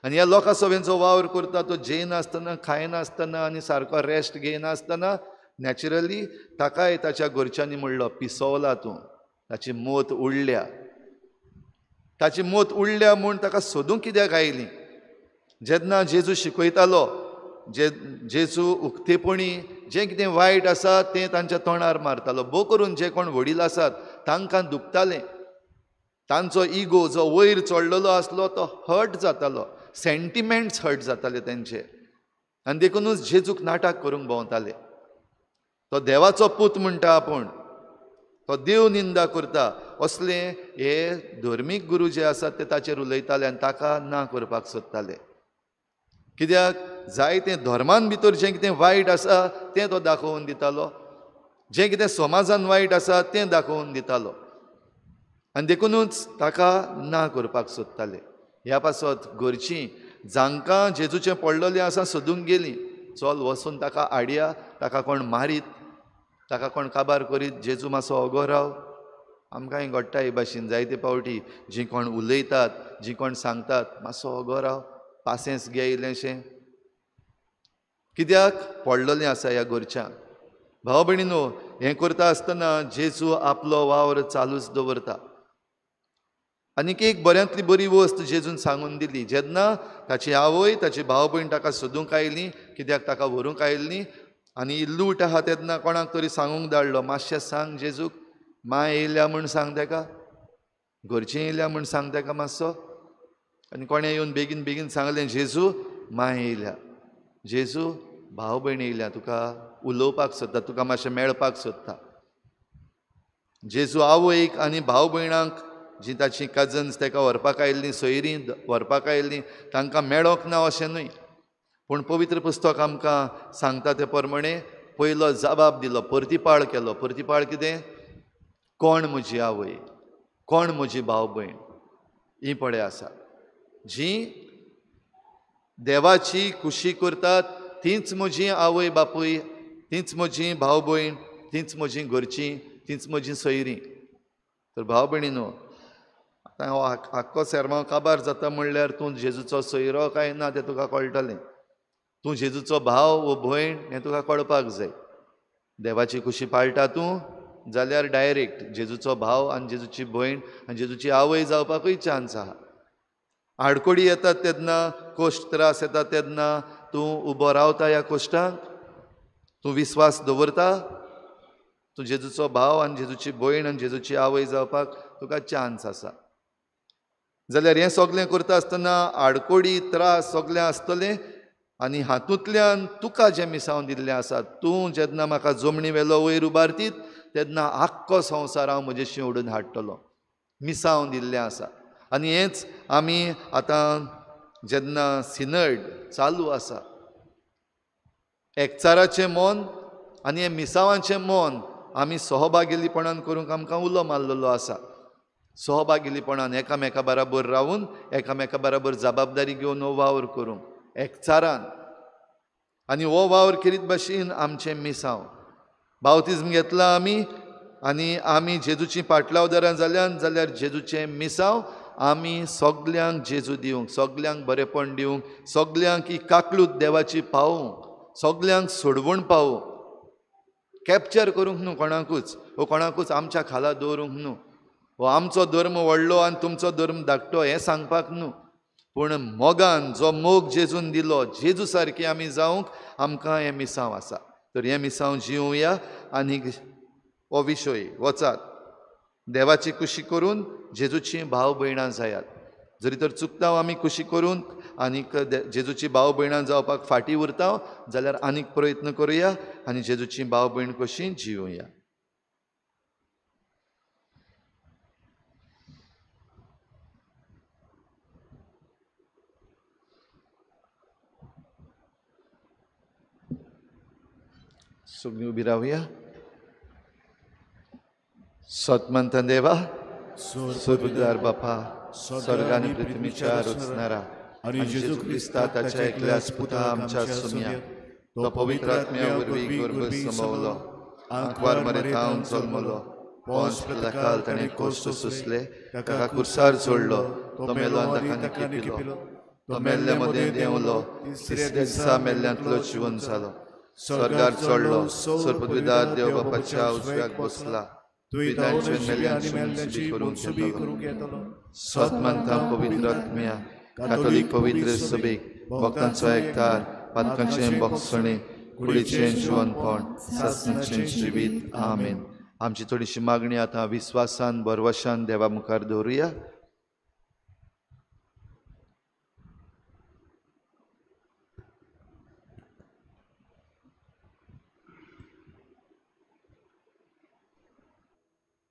आनी ह्या लोकां सवें जो वावर करता तो जेयनासतना, खायनासतना आनी सारको रेस्ट घेयनासतना नॅचरली ताकाय ताच्या घरच्यांनी म्हणलो, पिसवला तूं, ताची मोत उडल्या. ताची मोत उडल्या म्हूण ताका सोदूंक कित्याक आयली? जेन्ना जेजू शिकयतालो, जेजू उक्तेपणी जें कितें वायट आसा तें तांच्या तोंडार मारतालो. भोव करून जे कोण वडील आसात तांकां दुखतालें. तांचो इगो जो वयर चडलेलो आसलो तो हर्ट जातालो, सेंटिमेंट्स हर्ट जाताले तेंचे. आनी देखुनूच जेजूक नाटक करूंक भोंवताले. तो देवाचो पूत म्हणटा आपूण, तो देव निंदा करता, असले हे धर्मीक गुरू जे आसात ते ताचेर उलयताले आनी ताका ना करपाक सोदताले. कित्याक जायतें धर्मान भितर जें कितें वायट आसा तें तो दाखोवन दितालो, जें कितें समाजान वायट आसा तें दाखोवन दितालो. आनी देखुनूच ताका ना करपाक सोदताले. ह्या पासत घरचीं जांकां जेजूचें पडलेलें आसा सोदूंक गेलीं, चल वचून ताका हाडया, ताका कोण मारीत, ताका कोण काबार करीत, जेजू मातसो ओगो राव. आमकांय घडटा हे भाशेन जायते फावटी, जीं कोण उलयतात, जीं कोण सांगतात, मातसो ओगो राव, पासेंस घे इल्लेंशें. कित्याक पडलेलें आसा ह्या घरच्यांक. भाव भयणीनो, हें करता आसतना जेजू आपलो वावर चालूच दवरता. आनीक एक बऱ्यांतली बरी वस्त जेजून सांगून दिली. जेन्ना ताची आवय, ताची भाव भयण ताका सोदूंक आयलीं, कित्याक ताका व्हरूंक आयिल्लीं, आनी लूट आहा तेन्ना कोणाक तरी सांगूंक धाडलो, मातशें सांग जेजूक, मां येयल्या म्हूण सांग ताका, घरचीं येयल्या म्हूण सांग ताका मातसो. आनी कोणें येवन बेगीन बेगीन सांगलें, जेजू मां येयल्या, जेजू भाव भयण येयल्या, तुका उलोवपाक सोदता, तुका मातशें मेळपाक सोदता. जेजू आवयक आनी भाव भयणांक जीं ताचीं कजन्स ताका व्हरपाक आयिल्लीं, सोयरीं व्हरपाक आयिल्लीं, तांकां मेळोंक ना अशें न्हय, पूण पवित्र पुस्तक आमकां सांगता ते प्रमाणे पयलो जबाब दिलो, परतिपाळ केलो. परतिपाळ कितें? कोण म्हजी आवय, कोण म्हजी भाव भयण, ही पळय आसा जीं देवाची खुशी करतात तींच म्हजी आवय बापूय, तींच म्हजी भाव भयण, तींच म्हजी घरचीं, तींच म्हजी सोयरीं. तर भाव भयणीनो, आतां हो आख्खो सेर्मांव काबार जाता म्हणल्यार तूं जेजूचो सोयरो काय ना तें तुका कळटलें, तूं जेजूचो भाव वो भयण हें तुका कळपाक जाय. देवाची खुशी पाळटा तूं जाल्यार डायरेक्ट जेजूचो भाव आनी जेजूची भयण आनी जेजूची आवय जावपाकूय चान्स आहा. आडकोडी येतात तेन्ना, कोश्ट त्रास येता तेन्ना तूं उबो रावता ह्या कोश्टांक, तूं विस्वास दवरता, तूं जेजूचो भाव आनी जेजूची भयण आनी जेजूची आवय जावपाक तुका चान्स आसा. जाल्यार हें सगळें करता आसतना आडकोडी त्रास सगळें आसतलें आनी हातूंतल्यान तुका जें मिसावन दिल्लें आसा, तूं जेन्ना म्हाका जमनी वेलो वयर उबारतीत तेन्ना आख्खो संवसार हांव म्हजेशी ओडून हाडटलो, मिसावन दिल्लें आसा. आनी हेंच आमी आतां जेन्ना सिनड चालू आसा, एकचाराचें मन आनी हें मिसावांचें मन आमी सहभागिलीपणान करूंक आमकां उलो मारलेलो आसा. सहभागिलीपणान एकामेका बराबर रावून एकामेका बराबर जबाबदारी घेवन हो वावर करूंक एकचारान, आनी हो वावर करीत भाशेन आमचें मिसांव. बावतिज्म घेतला आमी आनी आमी जेजूची पाटलावदारां जाल्यान जाल्यार जेजूचें मिसांव आमी सगल्यांक जेजू दिवंक, सगल्यांक बरेंपण दिवंक, सगल्यांक ही काकलूत देवाची पावोवंक, सगल्यांक सोडवण पावोवंक, कॅप्चर करूंक न्हू कोणाकूच, वो कोणाकूच आमच्या खाला दवरूंक न्हू, वो आमचो धर्म व्हडलो आनी तुमचो धर्म धाकटो हें सांगपाक न्हू, पूण मोगान जो मोग जेजून दिलो जेजू सारकें आमी जावंक आमकां हें मिसांव आसा. तर हें मिसांव जिवया आनी हो विशय वचात, देवाची कुशी करून जेजूची भाव भयणां जायात. जरी तर चुकता आमी कुशी करून आनीक जेजूची भाव भयणां जावपाक फाटीं उरता जाल्यार आनीक प्रयत्न करुया आनी जेजूची भाव भयण कशी जिवया. सगळीं उबी रावया. सतमंत देवा, सोबदार बापा, स्वर्ग आनी पृथ्वीच्या रचणारा आनी जेजू क्रिस्ता ताच्या एकल्याच पुता आमच्या सुम्या, तो पवित्र आत्म्या वरवीं गर्भ समवलो, आंकवार मरेतावन जल्मलो, पोंस पिलातकाल ताणें कश्ट सोंसले, ताका कुर्सार जोडलो, तो मेलो आनी ताका निकिपिलो, तो मेल्ल्या मदें देंवलो, तिसऱ्या दिसा मेल्ल्यांतलो जिवन जालो, स्वर्गार चडलो, सर्वपदवीदार देव बापाच्या उजव्याक बसला, सतमंता पवित्र आत्म्या, कातोलीक पवित्र सभेक, भक्तांचो एकतार, पातकांचें बक्षणे, कुडीचें जिवनपण, सासणाचें जिवीत. आमेन. आमची थोडीशी मागणी आतां विस्वासान भरवशान देवा मुखार दवरुया.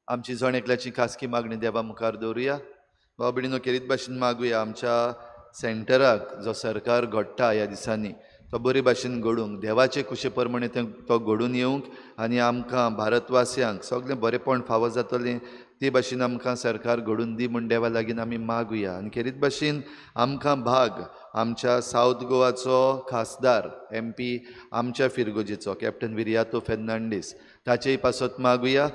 आमची जण एकल्याची खासगी मागणी देवा मुखार दवरुया. भाव भयणीनो, खेरीत भाशेन मागुया आमच्या सेंटराक जो सरकार घडटा ह्या दिसांनी तो बरे भाशेन घडूंक, देवाचे कुशे प्रमाणे तो घडून येवंक आनी आमकां भारतवासियांक सगळें बरेंपण फावो जातलें ते भाशेन आमकां सरकार घडून दी म्हूण देवा लागीं आमी मागुया. आनी खेरीत भाशेन आमकां भाग आमच्या सावथ गोवाचो खासदार MP आमच्या फिरगोजेचो कॅप्टन विरियातो फेर्नांडीस ताचेय पासत मागुया.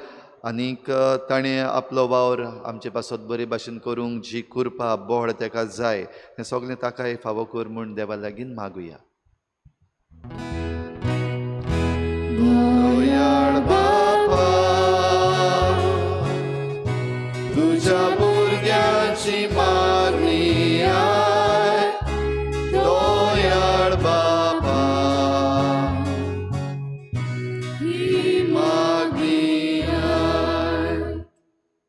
आनीक ताणें आपलो वावर आमचे पासत बरे भाशेन करूंक जी कृपा बळ ताका जाय तें सगळें ताकाय फावो कर म्हूण देवा लागीं मागुया. दयाळ बापा, तुज्या भुरग्यांची मागणी आयक, दयाळ बापा ही मागणी आयक.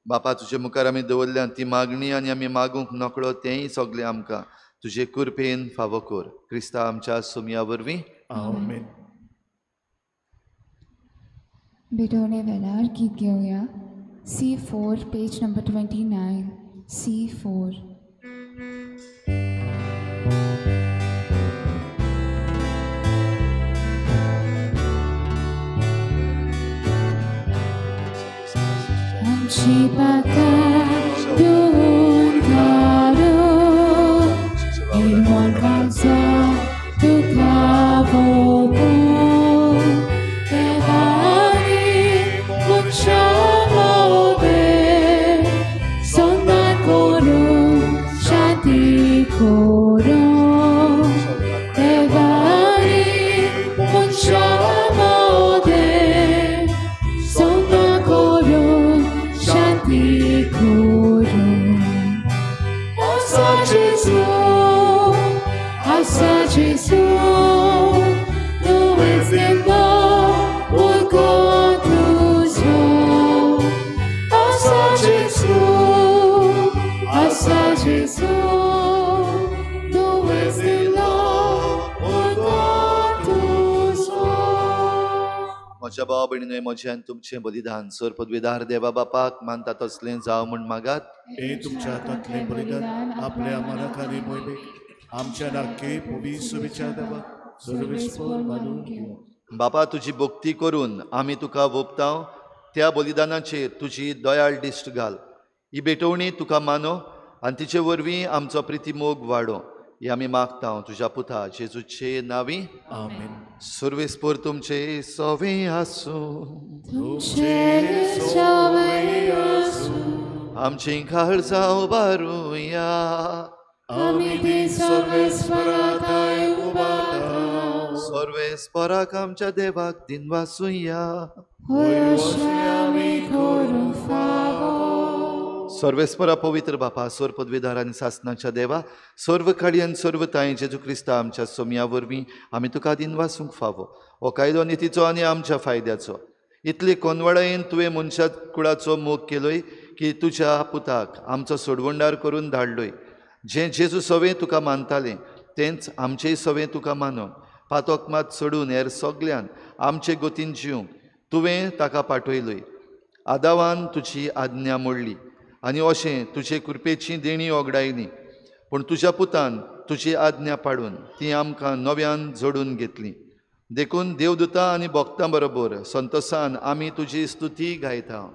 बापा, तुजे मुखार आमी दवरल्या ती मागणी आनी आमी मागूंक नकळो तेंय सगळें आमकां तुजे कृपेन फावो कर, क्रिस्ता आमच्या सुमया वरवीं. आमेन. भेटवणे वेळार गीत घेवया. C4 page number 29. C4. आमची पातां धुवन काडूं, निर्मोणपाचो तुका भोगूं, देवानी मनशां मदें संदान करूं, शांती करूं, देवानी मनशां मदें संदान करूं, शांती करूं. आसा जेजू, आसा जेजू, म्हज्या भाव भयणीनो, म्हजें आनी तुमचें बलिदान सर पदवीदार देवा बापाक मानता तसलें जावं म्हूण मागात. हे तुमच्या हातांतलें बलिदान आपल्या मनाखाली मोहिमेक आमच्या नाके पवित्र देवा सर्वेस्पर मानून घेवं. बापा, तुजी भक्ती करून आमी तुका वोपतांव त्या बलिदानाचेर तुजी दयाळ दिश्ट घाल. ही भेटवणी तुका मानो आनी तिचे वरवीं आमचो प्रिती मोग वाडो. हे आमी मागता तुज्या पुता जेजूचे नांवी, आमेन। सर्वेस्पर तुमचे सवे आसूं, आमचीं काळजां उबारुया, सर्वेस्पराक आमच्या देवाक दिनवासुया। सर्वेस्परा पवित्र बापा, सर्व पदवीधार आनी सासनाच्या देवा, सर्व काळी आनी सर्व तांय जेजू क्रिस्ता आमच्या सोमया वरवीं आमी तुका दिनवासूंक फावो। हो कायदो नितीचो आनी आमच्या फायद्याचो। इतले कोनवाडायेन तुवें मनशा कुळाचो मोग केलोय की तुज्या पुताक आमचो सोडवणदार करून धाडलोय। जें जेजू सवें तुका मानतालें तेंच आमचेय सवें तुका मानून पातोक मात सोडून हेर सगल्यान आमचे गोतीन जिवंक तुवें ताका पाठयलोय। आदावान तुजी आज्ञा मोडली आनी अशें तुजे कृपेची देणी ओगडायली, पूण तुज्या पुतान तुजी आज्ञा पाडून ती आमकां नव्यान जोडून घेतली। देखून देवदूता आनी भक्तां बरोबर संतोसान आमी तुजी स्तुती गायता।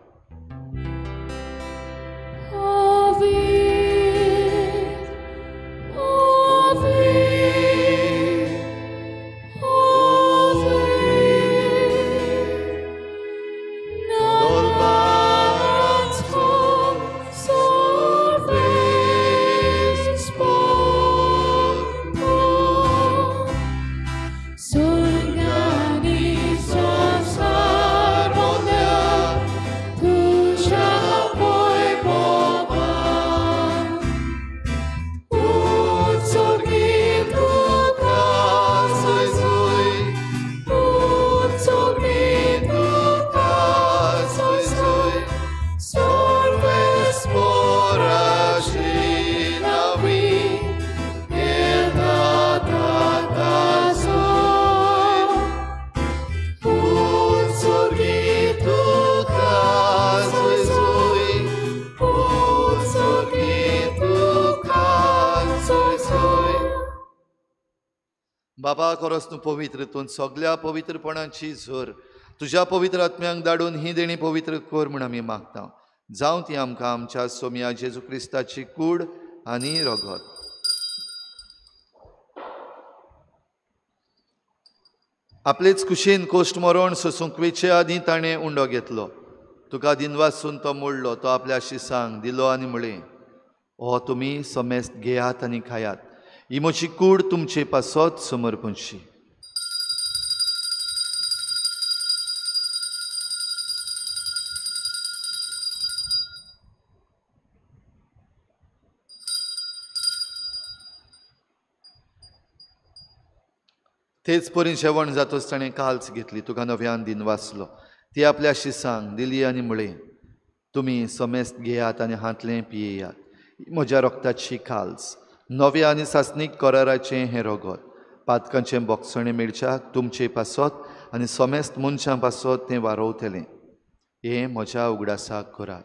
बाबा खरोच तूं पवित्र, तूं सगल्या पवित्रपणाची झर तुज्या पवित्र आत्म्यांक धाडून ही देणी पवित्र कर म्हूण आमी मागता। जावं ती आमकां आमच्या सोमया जेजू क्रिस्ताची कूड आनी रगत। आपलेच कुशीन कोश्ट मरण सोसूंक वेचे आदीं ताणें उंडो घेतलो, तुका दिनवासून तो मोडलो, तो आपल्या शिसांक दिलो आनी म्हळें, हो तुमी समेस्त घेयात आनी खायात, ही म्हजी कूड तुमचे पासत समर्पणशी। तेच परी जेवण जातच ताणें काल्स घेतली, तुका नव्यान दिनवासलो, ती आपल्या शिसांक दिली आनी म्हळें, तुमी समेस्त घेयात आनी हांतलें पियेयात, म्हज्या रक्ताची काल्स, नव्या आनी सासणीक कराराचें हें रगत, पातकांचें बोगसणें मेळच्याक तुमचे पासत आनी समेस्त मनशां पासत तें वारोवतलें। हें म्हज्या उगडासाक करात।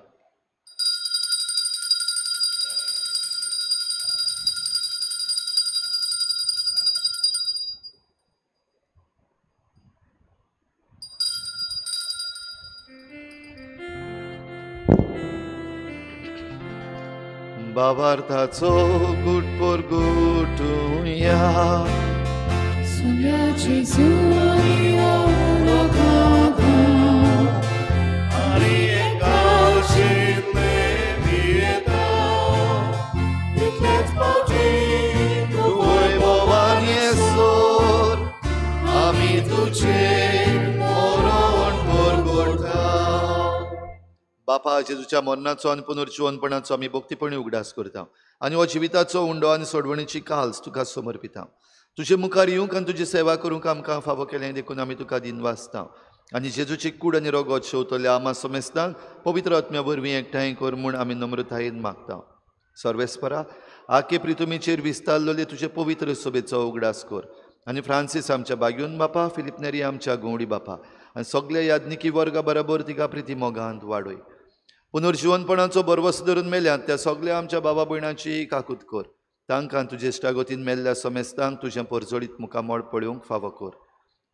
बाबार्थाचो गुट परगुटुया, आमी तुझे मरण परगुटा। बापा जेजूच्या मरणाचो आनी पुनर्जिवनपणाचो आमी भक्तीपणी उगडास करता आनी हो जिविताचो उंडो आनी सोडवणीची काल्स तुका समर्पिता। तुजे मुखार येवंक आनी तुजी सेवा करूंक आमकां फावो केलें देखून आमी तुका दिनवासता आनी जेजूची कूड आनी रगत शेवतल्या आमा समेस्तांक पवित्र आत्म्या वरवीं एकठांय कर म्हूण आमी नम्रतायेन मागता। सर्वेस्परा आखे प्रितुमीचेर विस्तारलेले तुजे पवित्र सभेचो उगडास कर आनी फ्रांसीस आमच्या बाग्यून बापा, फिलिप नेरी आमच्या गवडी बापा आनी सगल्या याज्ञिकी वर्गा बरोबर तिका प्रिती मोगांत वाडय। पुनर्जिवनपणाचो भरवस धरून मेल्यात त्या सगल्या आमच्या बाबा भयणांची काकूत कर, तांकां तुजे इश्टागतीन मेल्ल्या समेस्तांक तुजें परजळीत मुखामळ पळोवंक फावो कर।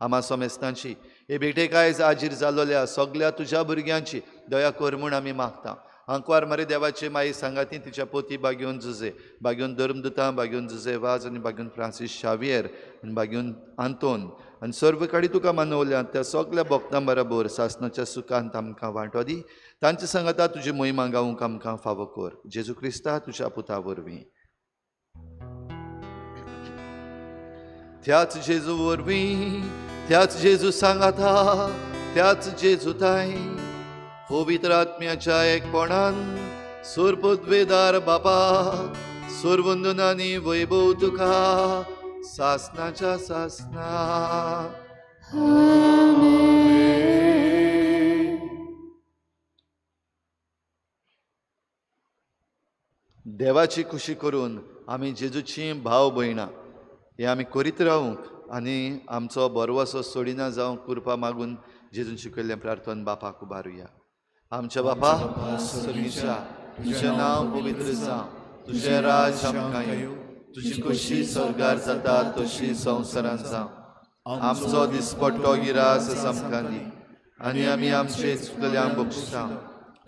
आमा समेस्तांची हे भेटेक आयज आजीर जाल्ल्या सगल्या तुज्या भुरग्यांची दया कर म्हूण आमी मागता। आंकवार मारी देवाचे माई सांगाती तिच्या पोती बागेवन जुजे, बागेवन धर्मदुतां, बागेवन जुजे वाज आनी बागेवन फ्रांसीस शावियर आनी बागेवन आंतोन आनी सर्व काडी तुका मानवल्या त्या सगल्या भक्तां बराबर सासनाच्या सुखांत आमकां वांटो दी. तांचे सांगाता तुजी मोहिमा गावंक आमकां फावो कर, जेजू क्रिस्ता तुज्या पुता वरवीं. त्याच जेजू वरवीं, त्याच जेजू सांगाता, त्याच जेजू ताई पवित्र आत्म्याच्या एकपणान सुरपदवेदार बापा सुरवंदनानी वैभव तुका सासनाच्या सासना. देवाची खुशी करून आमी जेजूची भाव भयणां हे आमी करीत रावूंक आनी आमचो बरवसो सोडिना जावंक कृपा मागून जेजून शिकयल्लें प्रार्थन बापाक उबारुया. आमच्या बापा सर्गीच्या, तुजें नांव पवित्र जावं, तुजें राज आमकां येवं, तुजी खुशी स्वर्गार जाता तशी संवसारांत जावं. आमचो दिसपट्टो गिरास आमकां दी आनी आमी आमचे चुकल्यांक बक्षिता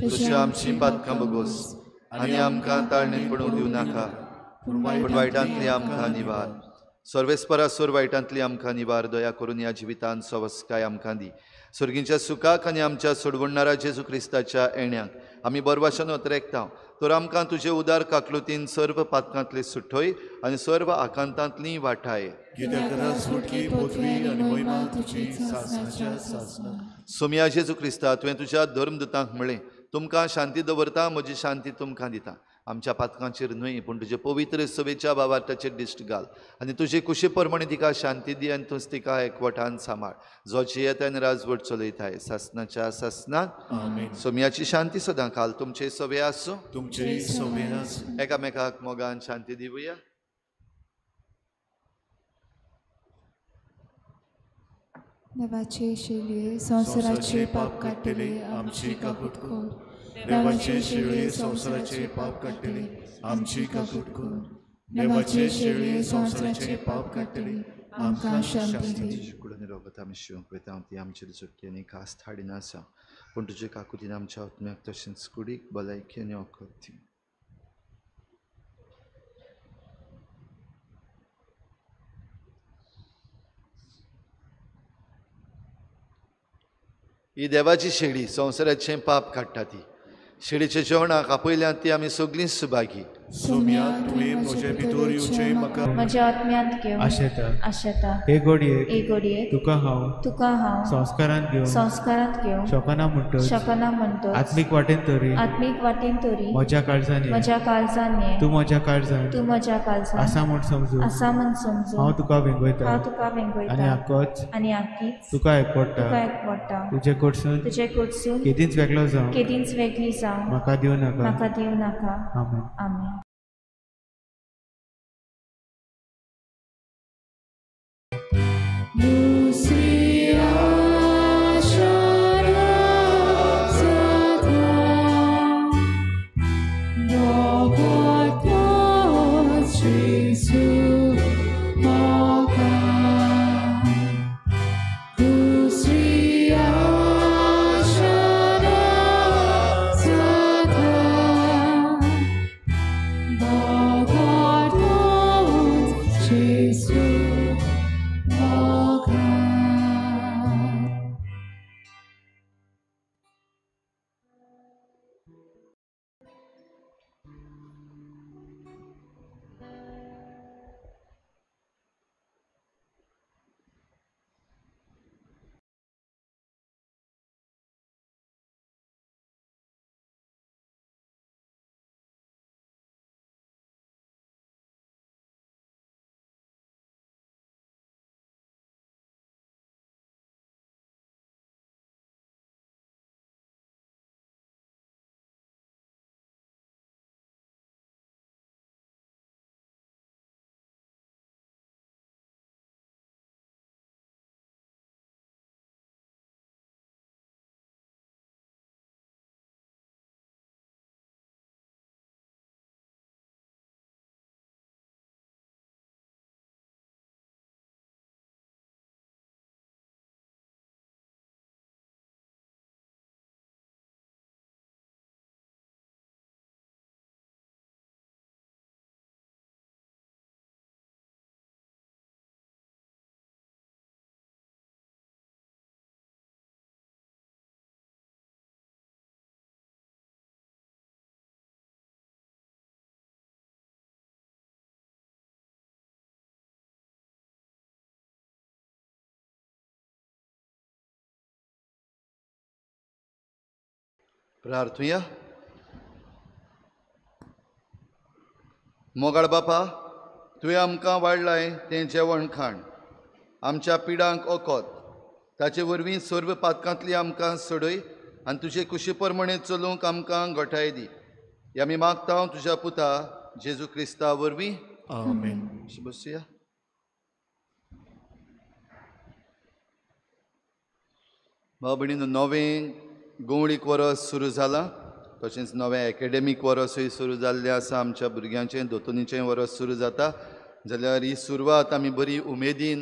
तशी आमची पातकां बगोस आनी आमकां ताळणेंत पडूंक दिवं नाका, पूण वायटांतली आमकां निवार. सर्वेस्परा सोर वायटांतली आमकां निवार. दया करून ह्या जिवितांत सवस्काय आमकां दी. सर्गींच्या सुखाक आनी आमच्या सोडवणणारा जेजू क्रिस्ताच्या येण्याक आमी बरवाशान अतरेकता. तर आमकां तुजे उदार काकलुतीन सर्व पातकांतली सुठय आनी सर्व आकांतांतली वाठाय. सोमया जेजू क्रिस्ता, तुवें तुज्या धर्मदुतांक म्हळें, तुमकां शांती दवरता, म्हजी शांती तुमकां दिता. आमच्या पातकांचेर न्हय पूण तुजे पवित्र सभेच्या बाबार्थाचेर दिश्ट घाल आनी तुजे कुशी प्रमाणे तिका शांती दी आनी तूंच तिका एकवटान सांबाळ, जो जियेता आनी राजवट चलयताय सासनाच्या सासनाक. सोमयाची शांती सदां काल तुमचे सवे आसूं, तुमचे सवे आसूं. एकामेकाक मोगान शांती दिवया. देवाचे शेळये संवसाराचे पाप काडटले आमची काकूट कर. देवाचे शेळये संवसाराचे पाप काडटले आमची काकूट कर. देवाचे शेळये संवसाराचे पाप काडटले आमकां शांती दी. कुडून रोगत आमी शिवंक वयता ती आमचेर सुटकी आनी खास हाडिना आसा, पूण तुजे काकुतीन आमच्या आत्म्याक तशेंच कुडीक भलायकी आनी वखद दी. ही देवाची शेळी संवसाराचें पाप काडटा. ती शेळीच्या जेवणाक आपयल्यात ती आमी सगळीं सुभागी. सोम्या, तुवें म्हजे भितर येवचें म्हाका म्हज्या आत्म्यांत घेवन आशेता आशेता. हे घडयेक हे घडयेक तुका हांव तुका हांव संस्कारांत घेवन संस्कारांत घेवन शकना म्हणटच शकना म्हणटच आत्मीक वाटेन तरी आत्मीक वाटेन तरी म्हज्या काळजान ये, म्हज्या काळजान ये, तूं म्हज्या काळजान तूं म्हज्या काळजान आसा म्हूण समजून आसा म्हूण समजून हांव तुका वेंगयता हांव तुका वेंगयता आनी आकोच आनी आकीच तुका एकवडटा तुका एकवडटा. तुजे कडसून तुजे कडसून केदींच वेगळो जावं केदींच वेगळी जावं म्हाका दिवं नाका म्हाका दिवं नाका. आमेन. आमेन. दुसरी आशा ना जाता. प्रार्थुया. मोगाळ बापा, तुवें आमकां वाडलाय तें जेवण खाण आमच्या पिडांक ओकोत, ताचे वरवीं सर्व पातकांतली आमकां सोडय आनी तुजे कुशी प्रमाणे चलूंक आमकां गोठाय दी. हे आमी मागता तुज्या पुता जेजू क्रिस्ता वरवीं. आमेन. बसया. भाव भयणीनो, नवें गोवळीक वरस सुरू जालां, तशेंच नवें एकेडमीक वरसूय सुरू जाल्लें आसा. आमच्या भुरग्यांचें दोतोनीचें वरस सुरू जाता जाल्यार ही सुरवात आमी बरी उमेदीन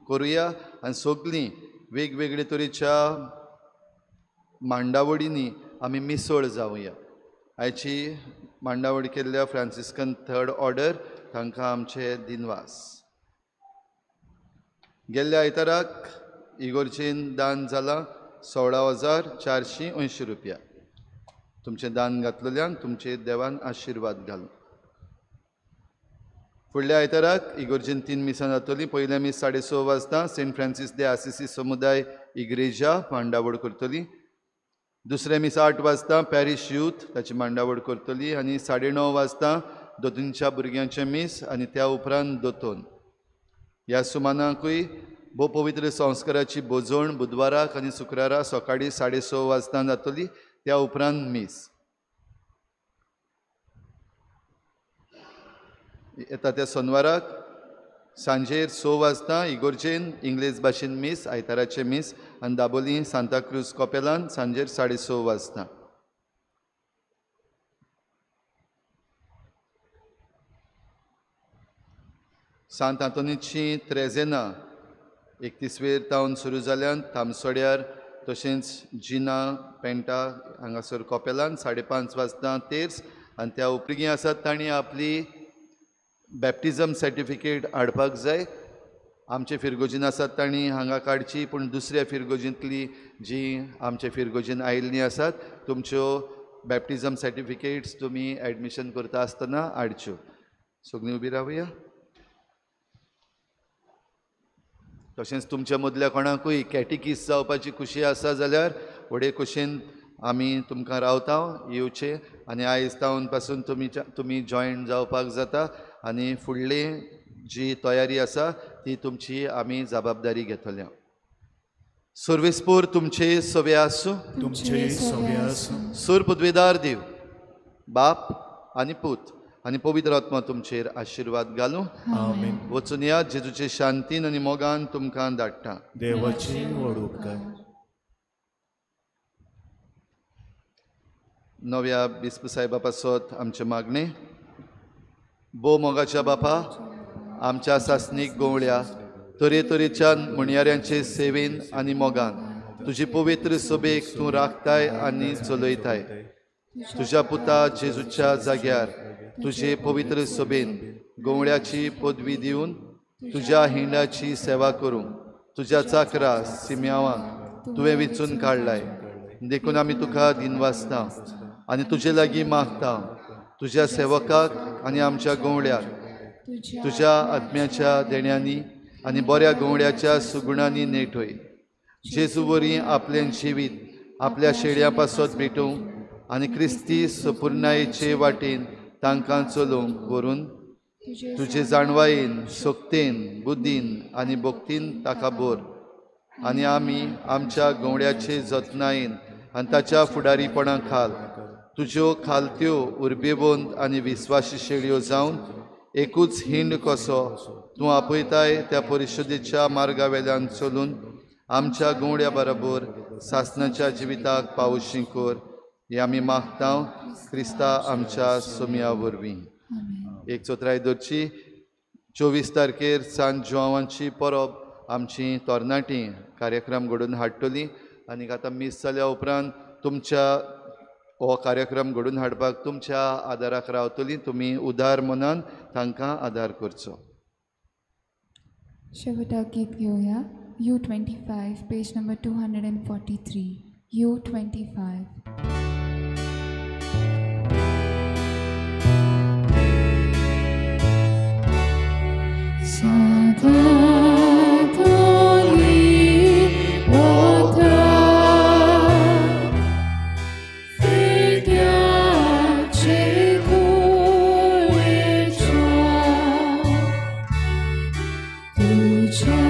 करुया आनी सगळीं वेगवेगळे तरेच्या मांडावळींनी आमी मिसळ जावया. आयची मांडावळ केल्ल्या फ्रांसिस्कन थर्ड ऑर्डर तांकां आमचे दिनवास. गेल्ल्या आयताराक इगोर्जेन दान जालां 16,480 रुपया. तुमचें दान घातलेल्यांक तुमचे देवान आशिर्वाद घालूं. फुडल्या आयताराक इगोर्जेन 3 मिसां जातलीं. पयलें मीस 6:30 वाजता सेंट फ्रांसीस दे आसिसी समुदाय इग्रेजा मांडावळ करतली. दुसरें मीस 8 वाजता पॅरीश यूथ ताची मांडावळ करतली आनी 9:30 वाजता दोतोनच्या भुरग्यांचें मीस आनी त्या उपरांत दोतोन. ह्या सुमानाकूय भोव पवित्र संस्काराची भोजवण बुधवाराक आनी शुक्रारा सकाळीं 6:30 वाजता जातली, त्या उपरांत मीस. येता त्या सोनवाराक सांजेर 6 वाजता इगोर्जेन इंग्लीश भाशेन मीस, आयताराचें मीस आनी दाबोली सांताक्रूज कॉपेलान सांजेर 6:30 वाजता. सांत आंतोनीची त्रेजेना 31 वेर तावन सुरू जाल्यान तामसोड्यार तशेंच जिना पेंटा हांगासर कॉपेलान 5:30 वाजता तेर्स आनी त्या उपरिगी आसात तांणी आपली बॅप्टिजम सर्टिफिकेट हाडपाक जाय. आमचे फिरगोजीन आसात तांणी हांगा काडची, पूण दुसऱ्या फिरगोजींतली जी आमचे फिरगोजीन आयिल्लीं आसात तुमच्यो बॅप्टिजम सर्टिफिकेट्स तुमी एडमिशन करता आसतना हाडच्यो. सगळीं उबी रावया. तशेंच तुमच्या मदल्या कोणाकूय कॅटिकीस जावपाची खुशी आसा जाल्यार व्हडे खुशेन आमी तुमकां रावता येवचे आनी आयज तावन पासून तुमी जॉयन जावपाक जाता आनी फुडली जी तयारी आसा ती तुमची आमी जबाबदारी घेतल्या. सर्वेस्पोर तुमचे सवे आसूं, तुमचे सवे आसूं. सूर पदवेदार देव बाप आनी पूत आनी पवित्र आत्मा तुमचेर आशिर्वाद घालूं. आमेन. वचून या जेजूचे शांतीन आनी मोगान तुमकां धाडटा. देवाची व्हड उपकार. नव्या बिस्प साहेबा पासत आमचें मागणें. भोव मोगाच्या बापा, आमच्या सासणीक गोवळ्या तरेतरेच्या म्हणयाऱ्यांचे सेवेन आनी मोगान तुजी पवित्र सभेक तूं राखताय आनी चलयताय. तुज्या पुता जेजूच्या जाग्यार तुजे पवित्र सभेन गोवळ्याची पदवी दिवन तुज्या हिंडाची सेवा करूंक तुज्या चाकरा सिम्यावांक तुवें विचून काडलाय. देखून आमी तुका दिनवासता आनी तुजे लागीं मागता तुज्या सेवकाक आनी आमच्या गोवळ्याक तुज्या आत्म्याच्या देण्यांनी आनी बऱ्या गोवळ्याच्या सुगुणांनी नेटय. जेजू वरी आपलें जिवीत आपल्या शेळयां पासत भेटूंक आनी क्रिस्ती सपुर्णायेचे वाटेन तांकां चलोवंक करून तुजे जाणवायेन, सक्तेन, बुद्दीन आनी भक्तीन ताका बोर आनी आमी आमच्या गोवळ्याचे जतनायेन आनी ताच्या फुडारीपणा खाल तुज्यो खालत्यो उर्बेवंत आनी विस्वासी शेळयो जावन एकूच हिंड कसो तूं आपयताय त्या परिशुद्धेच्या मार्गा वेल्यान चलून आमच्या गोवळ्या बरोबर सासणाच्या जिविताक पावशी कर. हे आमी मागता क्रिस्ता आमच्या सोमया वरवीं. एक चौथराय दरची 24 तारखेर सांत जुआंवाची परब आमची तरणाटी कार्यक्रम घडोवन हाडटली आनी आतां मीस जाल्या उपरांत तुमच्या हो कार्यक्रम घडोवन हाडपाक तुमच्या आदाराक रावतली. तुमी उदार मनान तांकां आदार करचो. शेवटाक गीत घेवया. U25 page number 243. U25. छोड़।